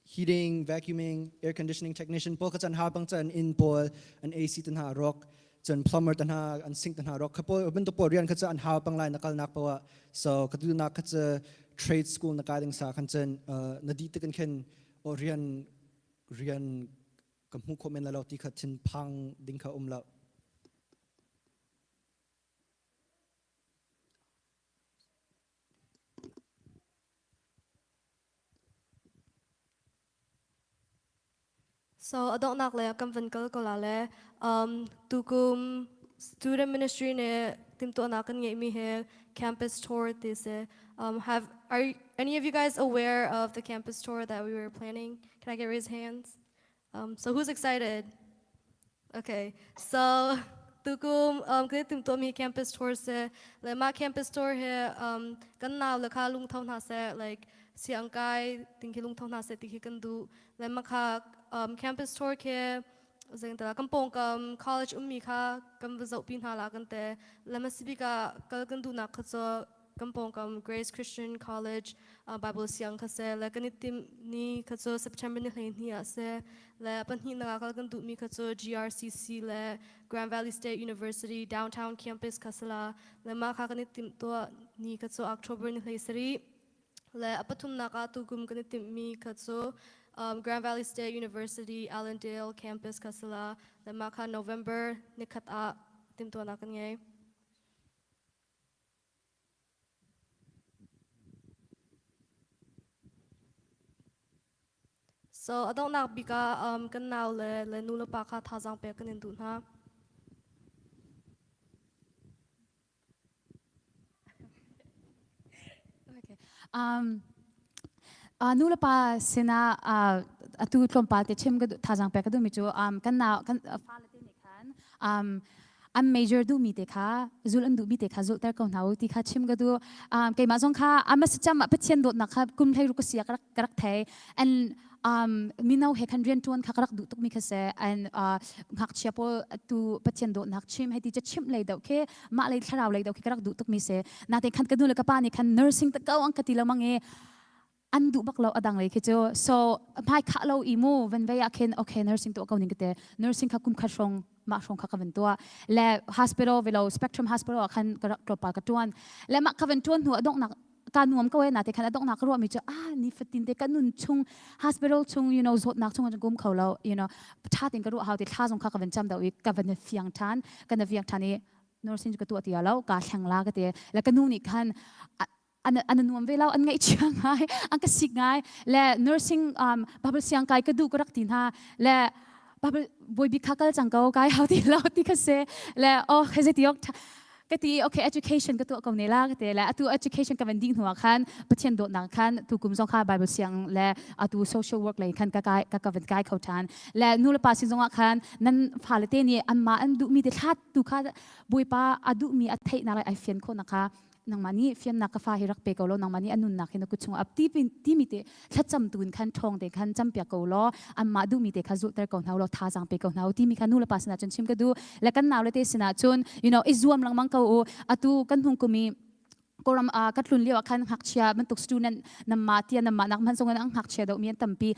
heating, vacuuming, air conditioning technician pawl kha cun ha bang cun inn pawl an AC tan ha rawk cun plumber tan ha an sink tan ha rawk kha pawl bantuk pawl rian kha cu an hau pang lai na kalnak poah so ka tu nak kha cu trade school na kai ding sa khan cun na di tikin khin o rian rian ka hmu kho men la lo ti kha thin phang ding kha um lo So a donghnak lei ah kan van kal ko la le um, tukum student ministry nih timhtuahnak kan ngeihmi hi campus tour ti si. Um, have are any of you guys aware of the campus tour that we were planning? Can I get raised hands? Um, so who's excited? Okay, so tukum um, kan timtuahmi campus tour si le mah campus tour hi um, kan nau le kha lungtho hna seh like siang kai ting khi lungtho hna seh ti khi kan duh le mah kha um, campus tour khi zengtala kan pawngkam college ummi kha kan va zohpi hna la kan te le ma sibik ah kal kan duhnak kha cu kan pawngkam Grace Christian College uh, Bible siang kha se le kan i tim ni kha cu September ni 12 ah se le pahnihnak ah kal kan duhmi kha cu GRCC le Grand Valley State University downtown campus kha sala le mah kha kan i timh tuah ni kha cu October ni 13 le a pathumnak ah tukum kan i timhmi kha cu um, Grand Valley State University Allendale campus kha sala le mah kha November nikhat ah timhtuahnak kan ngei. So a donghnak bik ah um, kan nau le le nu le pa kha thazaang pek kan in duh hna. Okay. Um, uh, nu le pa sinah uh, atu tlawmpal te chim ka thazaang pek ka duhmi cu um, kan nau kan fale te nih khan um, An major duhmi te kha zul an duhmi te kha zulhter ko hna u ti kha chim ka duh. Keimah zong kha ama sacam ah Pathian dawtnak kha kum hlei ruk ka si ah ka rak thei. And mino he khan rian ṭuan kha ka rak duh tukmi kha si. And ngakchia pawl tu Pathian dawtnak chim hei ti ca chimh lei deuh khi mah lei thlarau lei deuh khi ka rak duh tukmi si. Natein khan ka nu le ka pa nih khan nursing ta ko an ka ti lo mang i an duh bak lo adang lei khi cu. So hmai khah lo i mu van vei ah khin okay, nursing tuah ko ning ka ti. Nursing kha kum khat hrawng mah hrawng kha ka van tuah le hospital velo Spectrum Hospital ah khan ka rak tlawmpal ka tuan le mah ka van tuan hnu a donghnak ka nuam ko e. Na te khan a donghnak ka ruah mi cu ah, ni fatin te ka nun chung hospital chung zawtnak chung kum kho lo tha tin ka ruah hau ti thla zong kha ka van cham do i ka van fiang than ka na fiang than i nursing ka tuah ti lo, ka thleng la ka ti le ka nu nih khan an nuam ve lo, an ngaihchia ngai, an ka sik ngai. Le nursing Bible siang kai ka duh ka rak ti hna le Bible bawi kha kal cang ko, kai hau ti lo ti kha se le oh, he ti ok ka ti. Okay, education ka tuah ko ne la ka ti le atu education ka van ding hnu ah khan Pathian dawtnak khan tu kum zong kha Bible siang le atu social work lei khan ka kai ka ka van kai kho than. Le nu le pa sin zong ah khan nan fale te nih anmah an duhmi te thlat tu kha Bawipa a duhmi a theihnak le ai fian khawh nak kha nangmah nih fiannak ka fa hi rak pe ko law, nangmah nih a nunnak hi na kut chungah ap ti timi te thlacam tu in khan ṭhawng te khan campiak ko law, anmah duhmi te kha zulhter ko hna law, thazaang pe ko hna u timi kha nu le pa sinah cun chim ka duh. Le kan nau le te sinah cun i zuam lengmang ko u. Atu kan hung kum i Kawlram a ka tlun lio ah khan ngakchia bantuk student namma tia namma nak man zong an ngakchia do mi an tampi.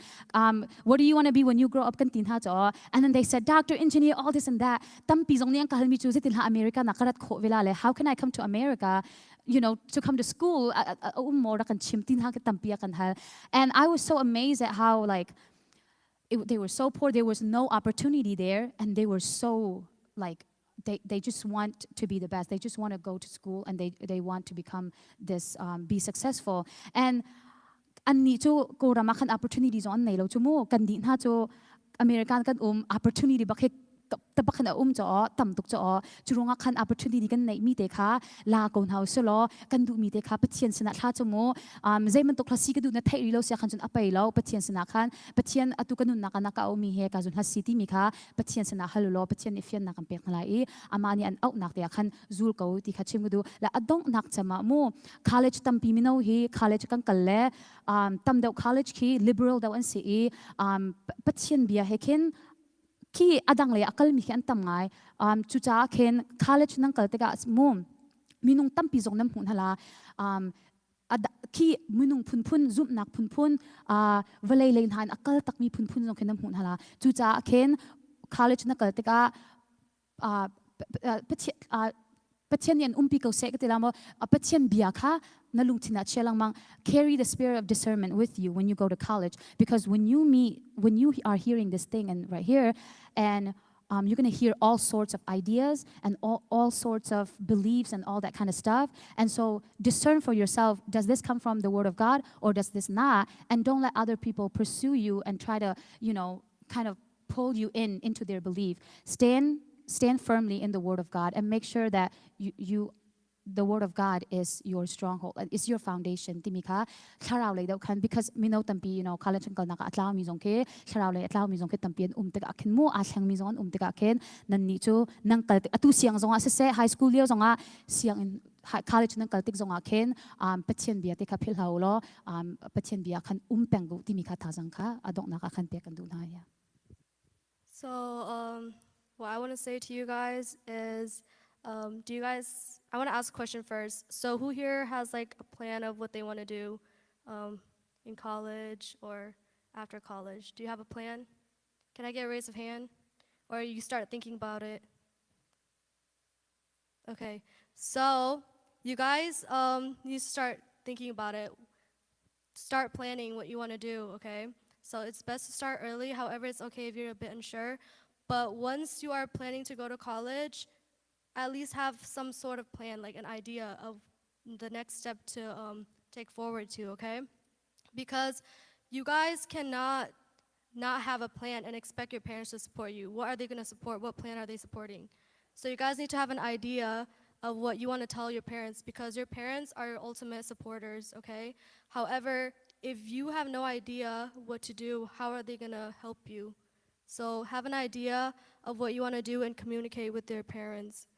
What do you want to be when you grow up kan ti hna cho, and then they said doctor, engineer, all this and that. Tampi zong nih an ka halmi cu zeitin hla America na ka rat khawh vela le how can I come to America to come to school um mo rak kan chim tin ha ka tampi a kan hal. And I was so amazed at how, like, they were so poor, there was no opportunity there, and they were so, like, they just want to be the best. They just want to go to school and they want to become this, be successful. And annih cu Kawlram ah khan opportunity zong an nei lo cu mu. Kan dih hna cu American kan um, opportunity bak hi tabak khan a um cho tam tuk cho. Cu ruangah khan opportunity kan neih mi te kha la ko hna usih law, kan duh mi te kha Pathian sinah thla cu mu. Zei bantuk hla si ka duh na theih rih lo sia khan cun a pei lo. Pathian sinah khan, Pathian, atu ka nunnak ah na ka mi he ka zun hla si timi kha Pathian sinah hal law, Pathian nih fiannak kan pek hna lai i amah nih an auhnak te ah khan zul ko ti kha chim ka duh. Le a donghnak cem ah mu, college tampi mino hi college kan kal le tam deuh college khi liberal deuh an si i Pathian bia he khin khi adang lei a kalmi khi an tam ngai. Cucaah khin college nan kal tikah mu, minung tampi zong nan hmuh hna la. Khi minung phunphun, zumhnak phunphun, vawlei lei hna in a kal takmi phunphun zong khi nan hmuh hna la. Cucaah khin college na kal tikah Pathian nih an umpi ko seh ka ti la maw, Pathian bia kha na lungthin ah chia lengmang. Carry the spirit of discernment with you when you go to college, because when you meet when you are hearing this thing and right here and you're going to hear all sorts of ideas and all sorts of beliefs and all that kind of stuff. And so discern for yourself, does this come from the Word of God or does this not? And don't let other people pursue you and try to kind of pull you in into their belief. Stand firmly in the Word of God and make sure that you the Word of God is your stronghold, is your foundation timi kha thlarau lei deuh khan, because mino tampi college an kalnak ah a tlau mi zong khi, thlarau lei a tlau mi zong khi tampi an um tikah khin mu, aa thleng mi zong an um tikah khin nan nih cu nan kal tik, atu siang zong ah siseh, high school lio zong ah, sianginn college nan kal tik zong ah khin Pathian bia te kha philh hlah u law, Pathian bia khan um peng u timi kha thazang kha a donghnak ah khan pek kan duh hna ya. So what I want to say to you guys is, do you guys? I want to ask a question first. So who here has, like, a plan of what they want to do in college or after college? Do you have a plan? Can I get a raise of hand? Or you start thinking about it? Okay, so you guys need to start thinking about it. Start planning what you want to do, okay? So it's best to start early. However, it's okay if you're a bit unsure. But once you are planning to go to college, at least have some sort of plan, like an idea of the next step to take forward to, okay? Because you guys cannot not have a plan and expect your parents to support you. What are they going to support? What plan are they supporting? So you guys need to have an idea of what you want to tell your parents because your parents are your ultimate supporters, okay? However, if you have no idea what to do, how are they going to help you? So have an idea of what you want to do and communicate with your parents.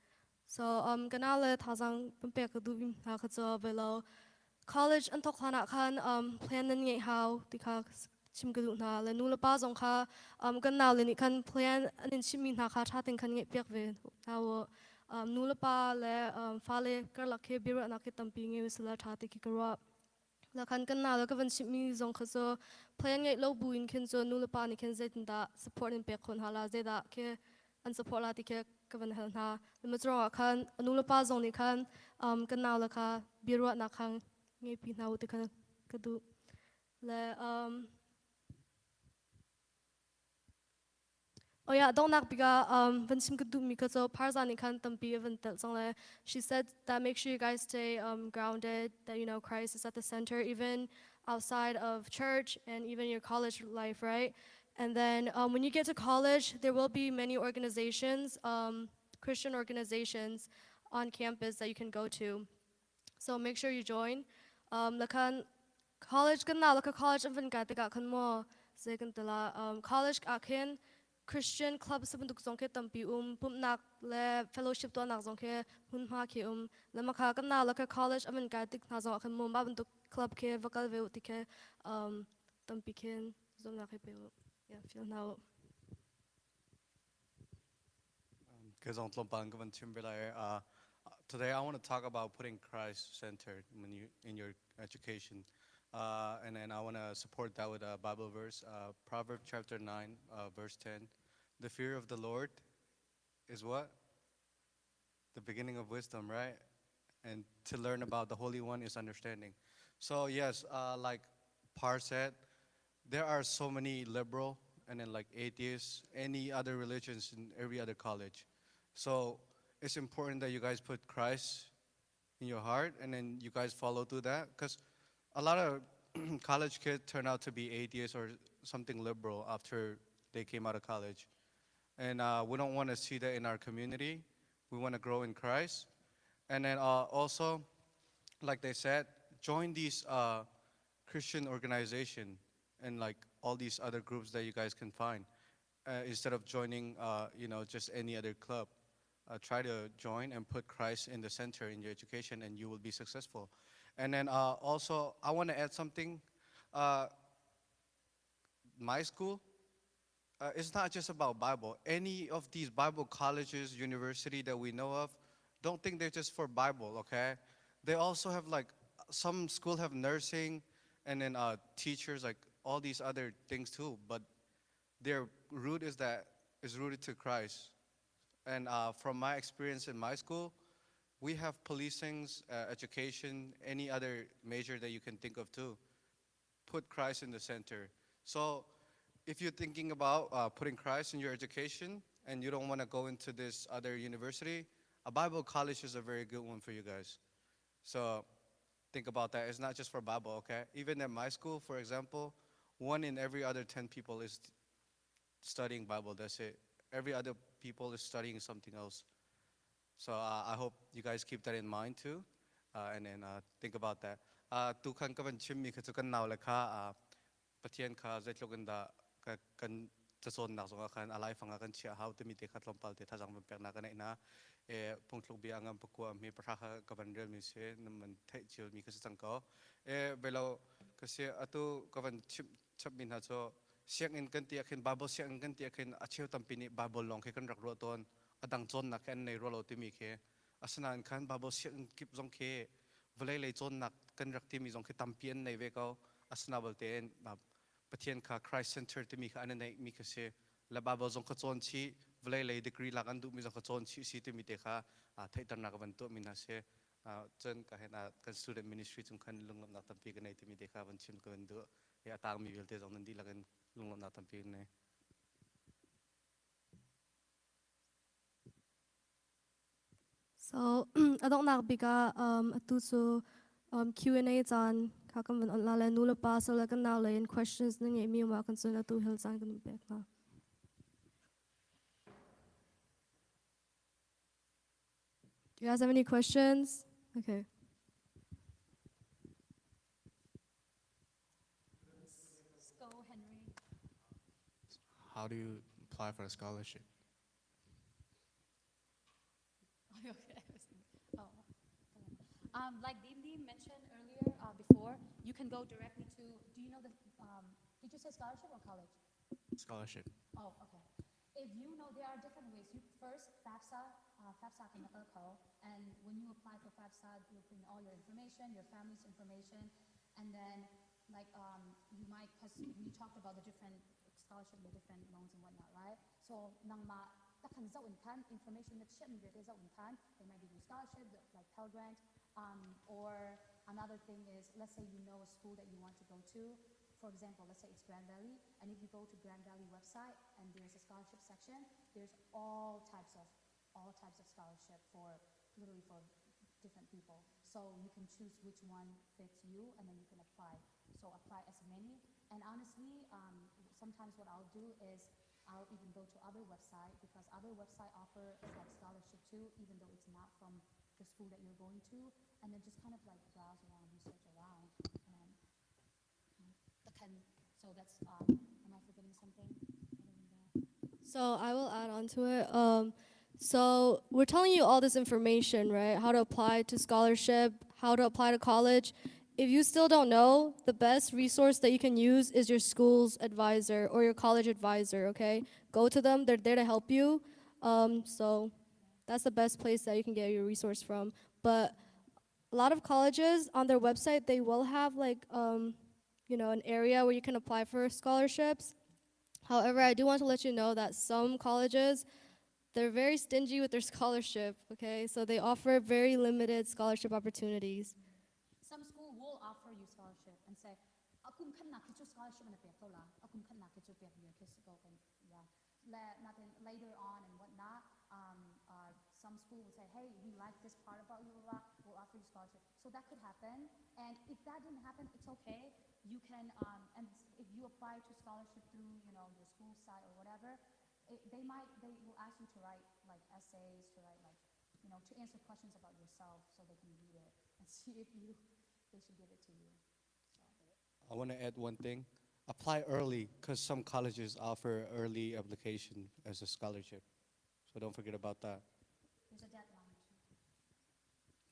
So um, kana le thazang pek ka duh hna kha cu velo college an thok hlan ah khan um, plan nan ngeih hau ti kha chim ka duh hna le nu le pa zong kha um, kan nau le nih khan plan an in chimmi hna kha ṭha tein khan ngeih piak ve hna u. Um, nu le pa le um, fale karlak khi biaruahnak khi tampi ngei usila ṭha ti khi ka ruah. La khan kan nau le ka van chimhmi zong kha cu plan ngeih lo bu in khin cu nu le pa nih khin zeitindah support in pek khawh hna la zeidah khi an support la ti khi ka van hal hna. Le cu ruangah khan nu le pa zong nih khan um, kan nau le kha biaruahnak kha ngeipi hna u ti kha ka duh. Le um, Oh yeah, donghnak bik ah um, van chim ka duhmi kha cu Parza nih khan tampi a van telh cang le she said that make sure you guys stay um, grounded, that you know Christ is at the center even outside of church and even your college life, right? And then um, when you get to college, there will be many organizations, um, Christian organizations on campus that you can go to. So make sure you join. Um, lakhan college kan na laka college an van kai tikah khan maw zei kan tila um, college ah khin Christian club sa bantuk zong khi tampi um pumhnak le fellowship tuahnak zong khi hmunhma khi um le makha kan na laka college an van kai tik hna zong ah khan mu mah bantuk club khi va kal ve u ti khi um, tampi khin zuamnak hi pe u yeah feel hna u Kezong tlawmpal ka van chim ve lai. Today I want to talk about putting Christ centered when you in your education. And then I want to support that with a Bible verse, Proverbs chapter 9, verse 10. The fear of the Lord is what? The beginning of wisdom, right? And to learn about the Holy One is understanding. So yes, like Par said, there are so many liberal and then like atheists, any other religions in every other college. So it's important that you guys put Christ in your heart and then you guys follow through that because a lot of college kids turn out to be atheists or something liberal after they came out of college. And we don't want to see that in our community. We want to grow in Christ. And then also, like they said, join these Christian organization and like all these other groups that you guys can find. Instead of joining, just any other club, try to join and put Christ in the center in your education, and you will be successful. And then also, I want to add something. My school, it's not just about Bible. Any of these Bible colleges, university that we know of, don't think they're just for Bible, okay? They also have like some school have nursing and then teachers, like all these other things too. But their root is that is rooted to Christ. And from my experience in my school, we have policing, education, any other major that you can think of too. Put Christ in the center. So if you're thinking about putting Christ in your education and you don't want to go into this other university, a Bible college is a very good one for you guys. So think about that. It's not just for Bible, okay? Even at my school, for example, one in every other 10 people is studying Bible. That's it. Every other people is studying something else. So I hope you guys keep that in mind too, and then think about that. Tu khan ka van chim mi kha chu kan nau le kha Pathian kha zeitluk in dah kan cacawnnak zongah khan a laifang ah kan chiah hau timi te kha tlawmpal te thazang van peknak ka neih hna. E phungthluk bia ngam pakua mi pahra kha ka van rel mi si nan man theih cio mi kha si cang ko. E belo ka si atu ka van chim chap mi hna cu sianginn kan ti ah khin Bible sianginn kan ti ah khin a cheu tampi nih Bible lawng khi kan rak ruah tawn a dang cawnnak khi an nei rua lo timi khi asinain khan Bible sianginn kip zong khi vawlei lei cawnnak kan rak timi zong khi tampi an nei ve ko asina balte in Pathian kha Christ center timi kha an neih mi kha si le Bible zong kha cawn chih vawlei lei degree lak an duhmi zong kha cawn chih si timi te kha theihternak van tuah mi hna si cun ka hen kan student ministry chung khan lunglawmhnak tampi ka nei timi te kha van chim ka van duh i a tangmi vialte zong nan dihlak in lunglawmhnak tampi ka nei. So a donghnak bik ah atu cu Q&A caan kha kan van on la le nu le pa so le kan nau lei in questions na ngeihmi um ah kan cun atu hil caan kan pek hna. Do you guys have any questions? Okay. Go, Henry. How do you apply for a scholarship? Okay. Oh. Like Dim mentioned earlier before, you can go directly to, do you know the, did you say scholarship or college? Scholarship. Oh, okay. If you know, there are different ways. You first, FAFSA, FAFSA kan ko, and when you apply for FAFSA, you put in all your information, your family's information, and then like you might, because we talked about the different scholarship and the different loans and whatnot, right? So nangmah takhan zoh in khan information na chiah mi vialte zoh in khan, they might give you scholarship like Pell Grant, or another thing is, let's say you know a school that you want to go to. For example, let's say it's Grand Valley, and if you go to Grand Valley website and there's a scholarship section, there's all types of scholarship for literally for different people. So you can choose which one fits you, and then you can apply. So apply as many. And honestly, sometimes what I'll do is I'll even go to other website because other website offer like scholarship too, even though it's not from the school that you're going to, and then just kind of like browse around, research around, and the can. So that's. Am I forgetting something other than that? So I will add on to it. So we're telling you all this information, right? How to apply to scholarship, how to apply to college. If you still don't know, the best resource that you can use is your school's advisor or your college advisor, okay? Go to them, they're there to help you. So that's the best place that you can get your resource from. But a lot of colleges on their website, they will have like, an area where you can apply for scholarships. However, I do want to let you know that some colleges, they're very stingy with their scholarship, okay? So they offer very limited scholarship opportunities. Some school will offer you scholarship and say, "A kum khat nak khi cu scholarship na pek ko la. A kum khat nak khi cu pek viar khi si ko kan yeah." Le, nothing later on and whatnot. Some school will say, "Hey, we like this part about you, blah, blah, we'll offer you scholarship." So that could happen. And if that didn't happen, it's okay. You can, and if you apply to scholarship through your school site or whatever, they will ask you to write like essays, to write like, to answer questions about yourself so they can read it and see if they should give it to you. So. I want to add one thing. Apply early because some colleges offer early application as a scholarship. So don't forget about that. There's a deadline too.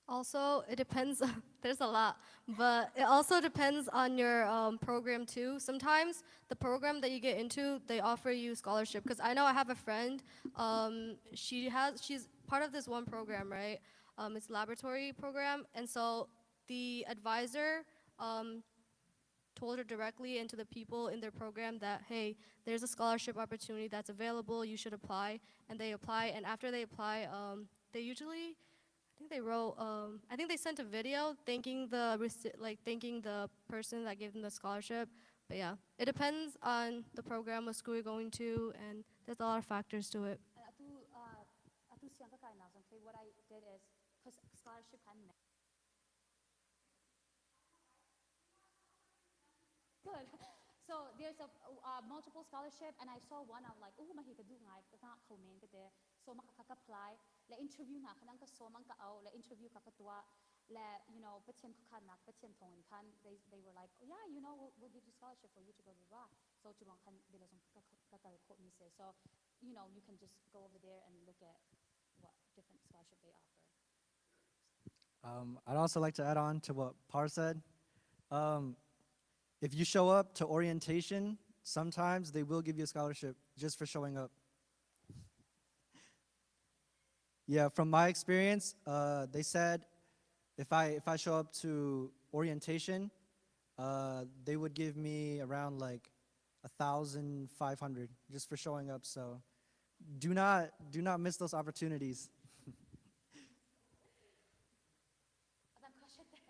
Also, it depends, there's a lot, but it also depends on your program too. Sometimes the program that you get into, they offer you scholarship. Because I know I have a friend, she's part of this one program, right? It's laboratory program, and so the advisor told her directly and to the people in their program that, hey, there's a scholarship opportunity that's available, you should apply. And they apply, and after they apply, they usually, I think they wrote, I think they sent a video thanking the person that gave them the scholarship. But yeah, it depends on the program, what school you're going to, and there's a lot of factors to it. Atu siang ka kai nak zong khi what I did is 'cause scholarship kan good. So there's a multiple scholarship, and I saw one. I'm like, oh, mah hi ka duh ngai, ka kho men ka te. So mah ka apply, le interview na khanang ka so mang ka au, le interview ka ka tua, le Pathian khan nak Pathian thong in khan. They were like, oh, yeah, we'll give you scholarship for you to go blah blah. So tu khan bila zong ka ka ka kho mi se. So you can just go over there and look at what different scholarship they offer. I'd also like to add on to what Par said. If you show up to orientation, sometimes they will give you a scholarship just for showing up. Yeah, from my experience, they said if I show up to orientation, they would give me around like 1,500 just for showing up. So do not miss those opportunities. Other question there?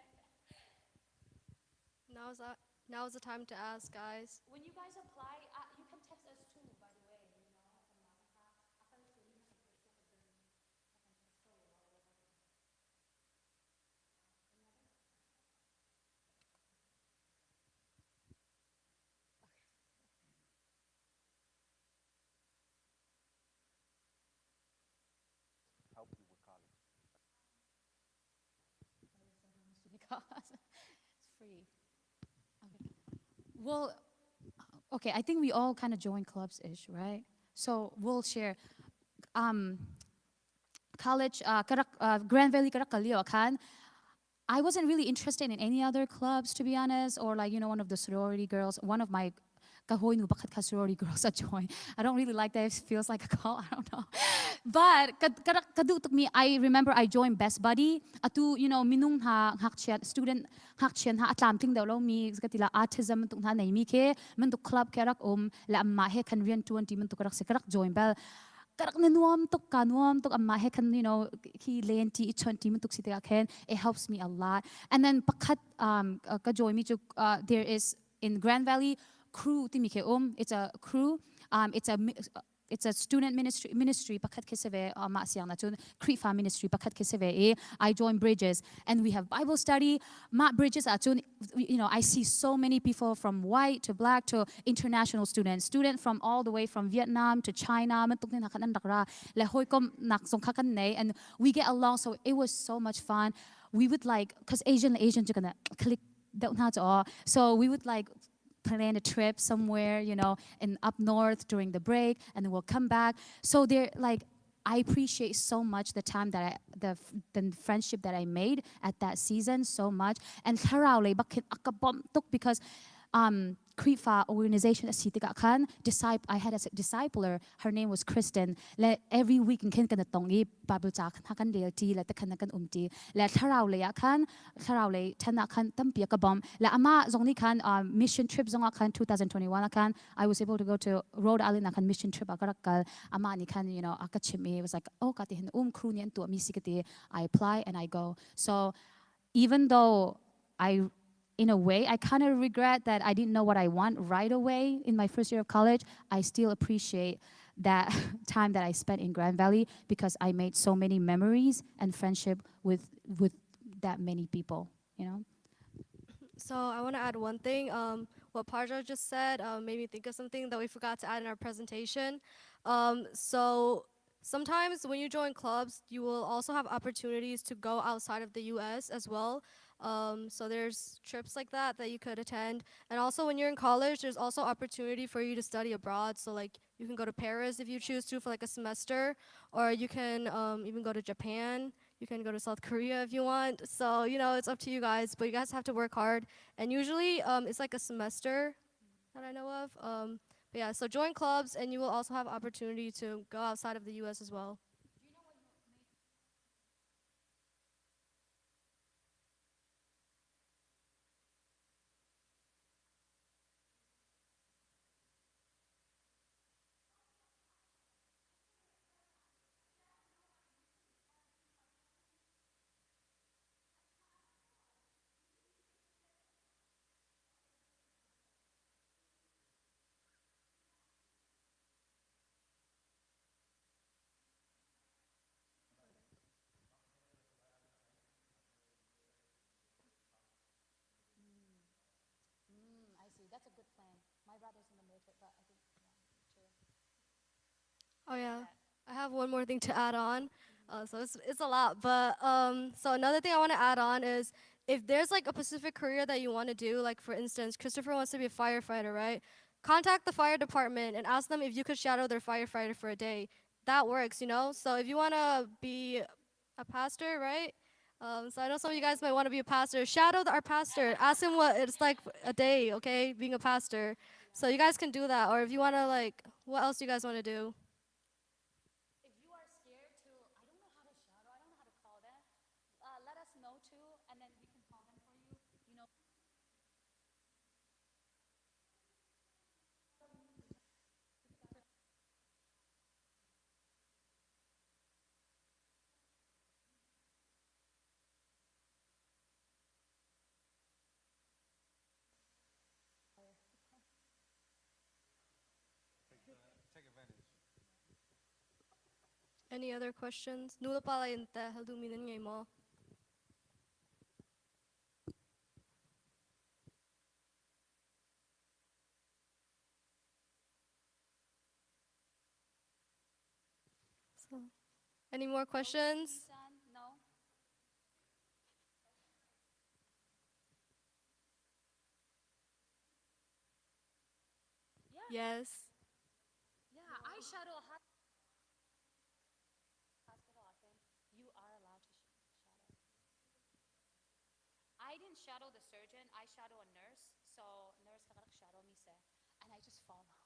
Now is the time to ask, guys. When you guys apply, you can text us too, by the way. You know, Help you with college. How much did it cost? It's free. Okay. Well, okay, I think we all kind of join clubs ish, right? So we'll share. College ka rak Grand Valley ka rak kal lio ah khan I wasn't really interested in any other clubs, to be honest, or like one of the sorority girls. One of my ka hawinu pakhat kha sorority girls a join. I don't really like that. It feels like a cult. I don't know. But ka ka rak ka duh tukmi I remember I joined Best Buddy. Atu minung hna ngakchia student ngakchia hna a tlamtling deuh lomi ka ti la autism bantuk hna neimi khi bantuk club khi rak um le amma he khan rian tuan ti bantuk rak si ka rak join bel ka rak na nuam tuk ka nuam tuk amma he khan khi len ti i chon ti bantuk si tikah khin it helps me a lot. And then pakhat ka join mi cu there is in Grand Valley crew timi khi um. It's a crew, it's a student ministry pakhat khi si ve. Mah siang na cun Khrihfa ministry pakhat khi si ve i I join Bridges and we have Bible study. Mah Bridges ah cun I see so many people from white to black to international students, student from all the way from Vietnam to China bantuk hna khan an rak ra le hawikom nak zong kha kan nei and we get along, so it was so much fun. We would like, cause Asian Asian cu kana click deuh hna cu. So we would like plan a trip somewhere in up north during the break, and then we'll come back. So they're like, I appreciate so much the time that I, the friendship that I made at that season so much. And thlarau lei bak khin a ka bawmh tuk because Khrihfa organization a si tikah khan disciple I had a discipler, her name was Kristen, le every week in khin kan tong i Bible ca khan kan rel ti le takhan kan um ti le thlarau lei ah khan thlarau lei than ah khan tampi a ka bawm le ama zong nih khan mission trip zong ah khan 2021 ah khan I was able to go to Rhode Island ah khan mission trip ah ka rak kal. Ama nih khan a ka chim i was like, oh, ka ti hin um crew nih an tuah mi si ka ti. I apply and I go. So even though I in a way, I kind of regret that I didn't know what I want right away in my first year of college, I still appreciate that time that I spent in Grand Valley because I made so many memories and friendship with that many people. So I want to add one thing. What Parja just said made me think of something that we forgot to add in our presentation. So sometimes when you join clubs, you will also have opportunities to go outside of the U.S. as well. So there's trips like that that you could attend. And also when you're in college, there's also opportunity for you to study abroad. So like you can go to Paris if you choose to for like a semester, or you can even go to Japan. You can go to South Korea if you want. So, it's up to you guys, but you guys have to work hard. And usually it's like a semester that I know of. But yeah, so join clubs and you will also have opportunity to go outside of the US as well. I see. That's a good plan. My brother's in the military, but I think, yeah, true. Oh yeah, I have one more thing to add on. So it's a lot, but so another thing I want to add on is if there's like a specific career that you want to do, like for instance, Christopher wants to be a firefighter, right? Contact the fire department and ask them if you could shadow their firefighter for a day. That works. So if you want to be a pastor, right? So I know some of you guys might want to be a pastor. Shadow our pastor. Ask him what it's like a day, okay, being a pastor. So you guys can do that. Or if you want to like, what else do you guys want to do? If you are scared to, I don't know how to shadow, I don't know how to call them, let us know too, and then we can call them for you. You know. Take advantage. Any other questions? Nula pala in te hal duhmi nan ngei maw? So, any more questions? No? Yes. Yeah, I shadow a hospital often. You are allowed to shadow. I didn't shadow the surgeon. I shadow a nurse. So nurse ka shadow mi se, and I just follow.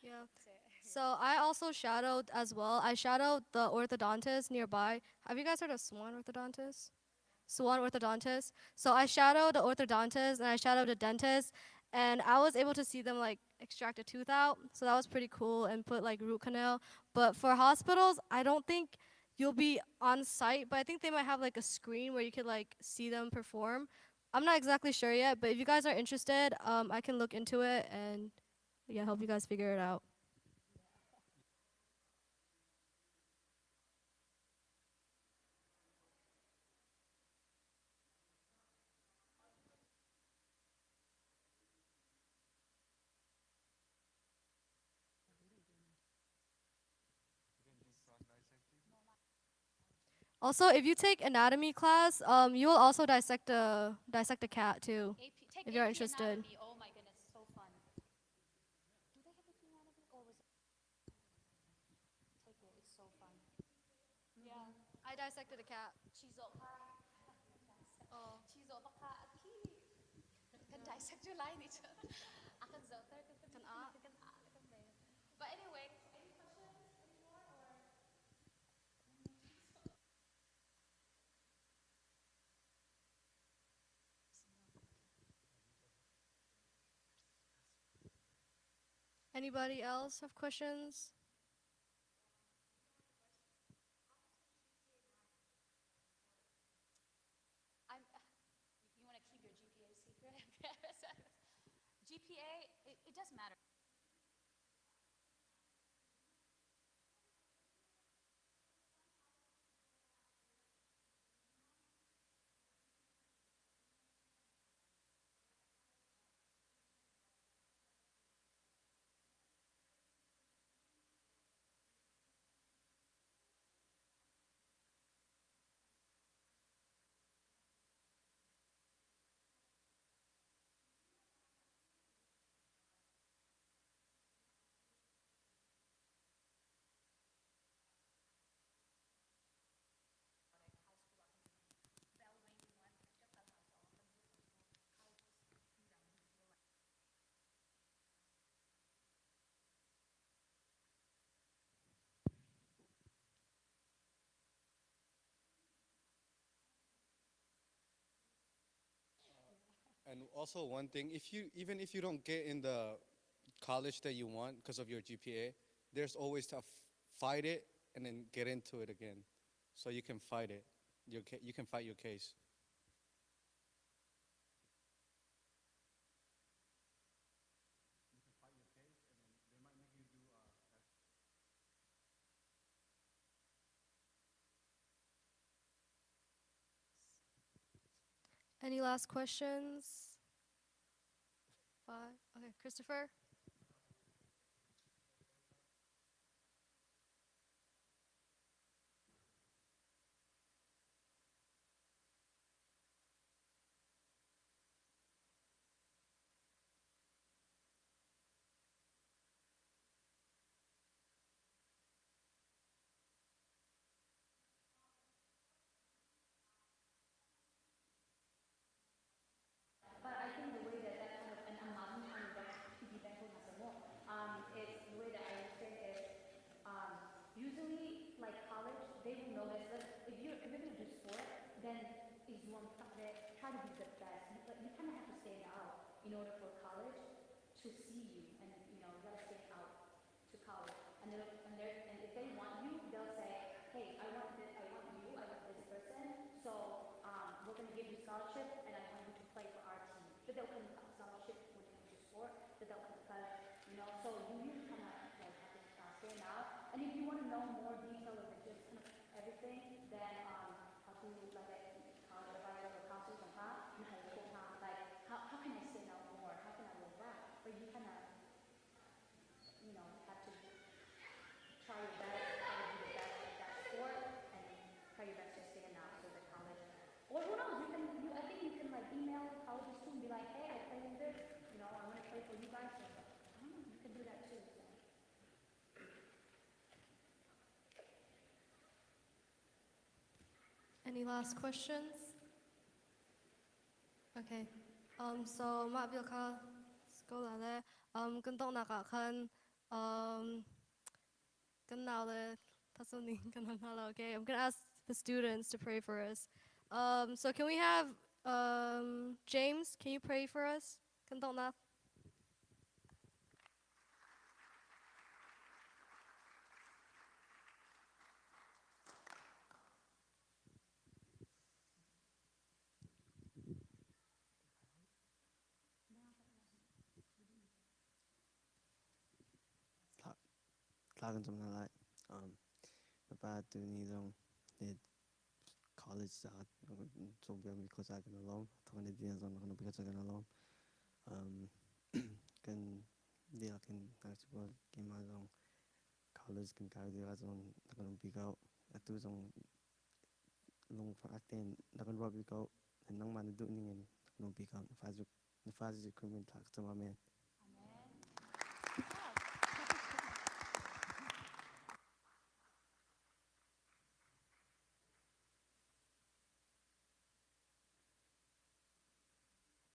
Yeah. So I also shadowed as well. I shadowed the orthodontist nearby. Have you guys heard of Swan Orthodontist? Swan Orthodontist. So I shadowed the orthodontist and I shadowed the dentist, and I was able to see them like extract a tooth out. So that was pretty cool and put like root canal. But for hospitals, I don't think you'll be on site, but I think they might have like a screen where you could like see them perform. I'm not exactly sure yet, but if you guys are interested, I can look into it and yeah, help you guys figure it out. Also, if you take anatomy class, you will also dissect a cat too. AP, take If you're AP interested. Anatomy. Oh my goodness, so fun. Do they have AP anatomy or was it? Take it. It's so fun. Yeah, I dissected a cat. Chizo ka. Oh. Chizo baka ki. Kan dissect your line each other. Akan zoter kan Kan a. Kan a. Kan be. But anyway, any questions anymore or? Anybody else have questions? I'm, you want to keep your GPA secret? GPA, it does matter. And also one thing, if you even if you don't get in the college that you want because of your GPA, there's always to fight it and then get into it again. So you can fight it. You can fight your case. Any last questions? Five. Okay, Christopher. But I think the way that that kind of, and I'm not kind of piggyback on it's the way that I understand is, usually like college, they will notice that if you're going to do sport, then is one that try to be the best. You kind of have to stand out in order for college to see you, and you got to stand out to college. And if they want you, they'll say, hey, I want this, I want you, I want this person. So we're going to give you scholarship, and I want you to play for our team. But they'll come scholarship when it comes to sport. That they'll come, you know. So you really kind of like have to stand out. And if you want to know more detail of just kind of everything, then how to like a college advisor or counselor from her, and how to like how can I stand out more? How can I work that? But you kind of, you know, have to try your best, try to be the best at that sport, and try your best to stand out so the college, or who knows, I think you can email colleges too and be like, hey, I play in this, I want to play for you guys. So, I don't know, you can do that too. So. Any last questions? Okay. So mah vial kha ko la le kan donghnak ah khan kan nau le thasoni kan hal hna lo. Okay, I'm gonna ask the students to pray for us. So can we have James? Can you pray for us? Kan donghnak. Thla kan cam hna lai. Ka pa tuni zong college caah cawnpiakmi khuaca kan i lawm. Thawng na bia zong na bia kan i lawm. Kan dihlak in ngakchia keimah zong college kan kai lio zong na kan umpi ko. Atu zong lungfak tein na kan ruahpi ko. Nangmah na duh ning in na kan umpi ko. Na fa Jesuh Khrih min thla ka cam. Amen. Amen.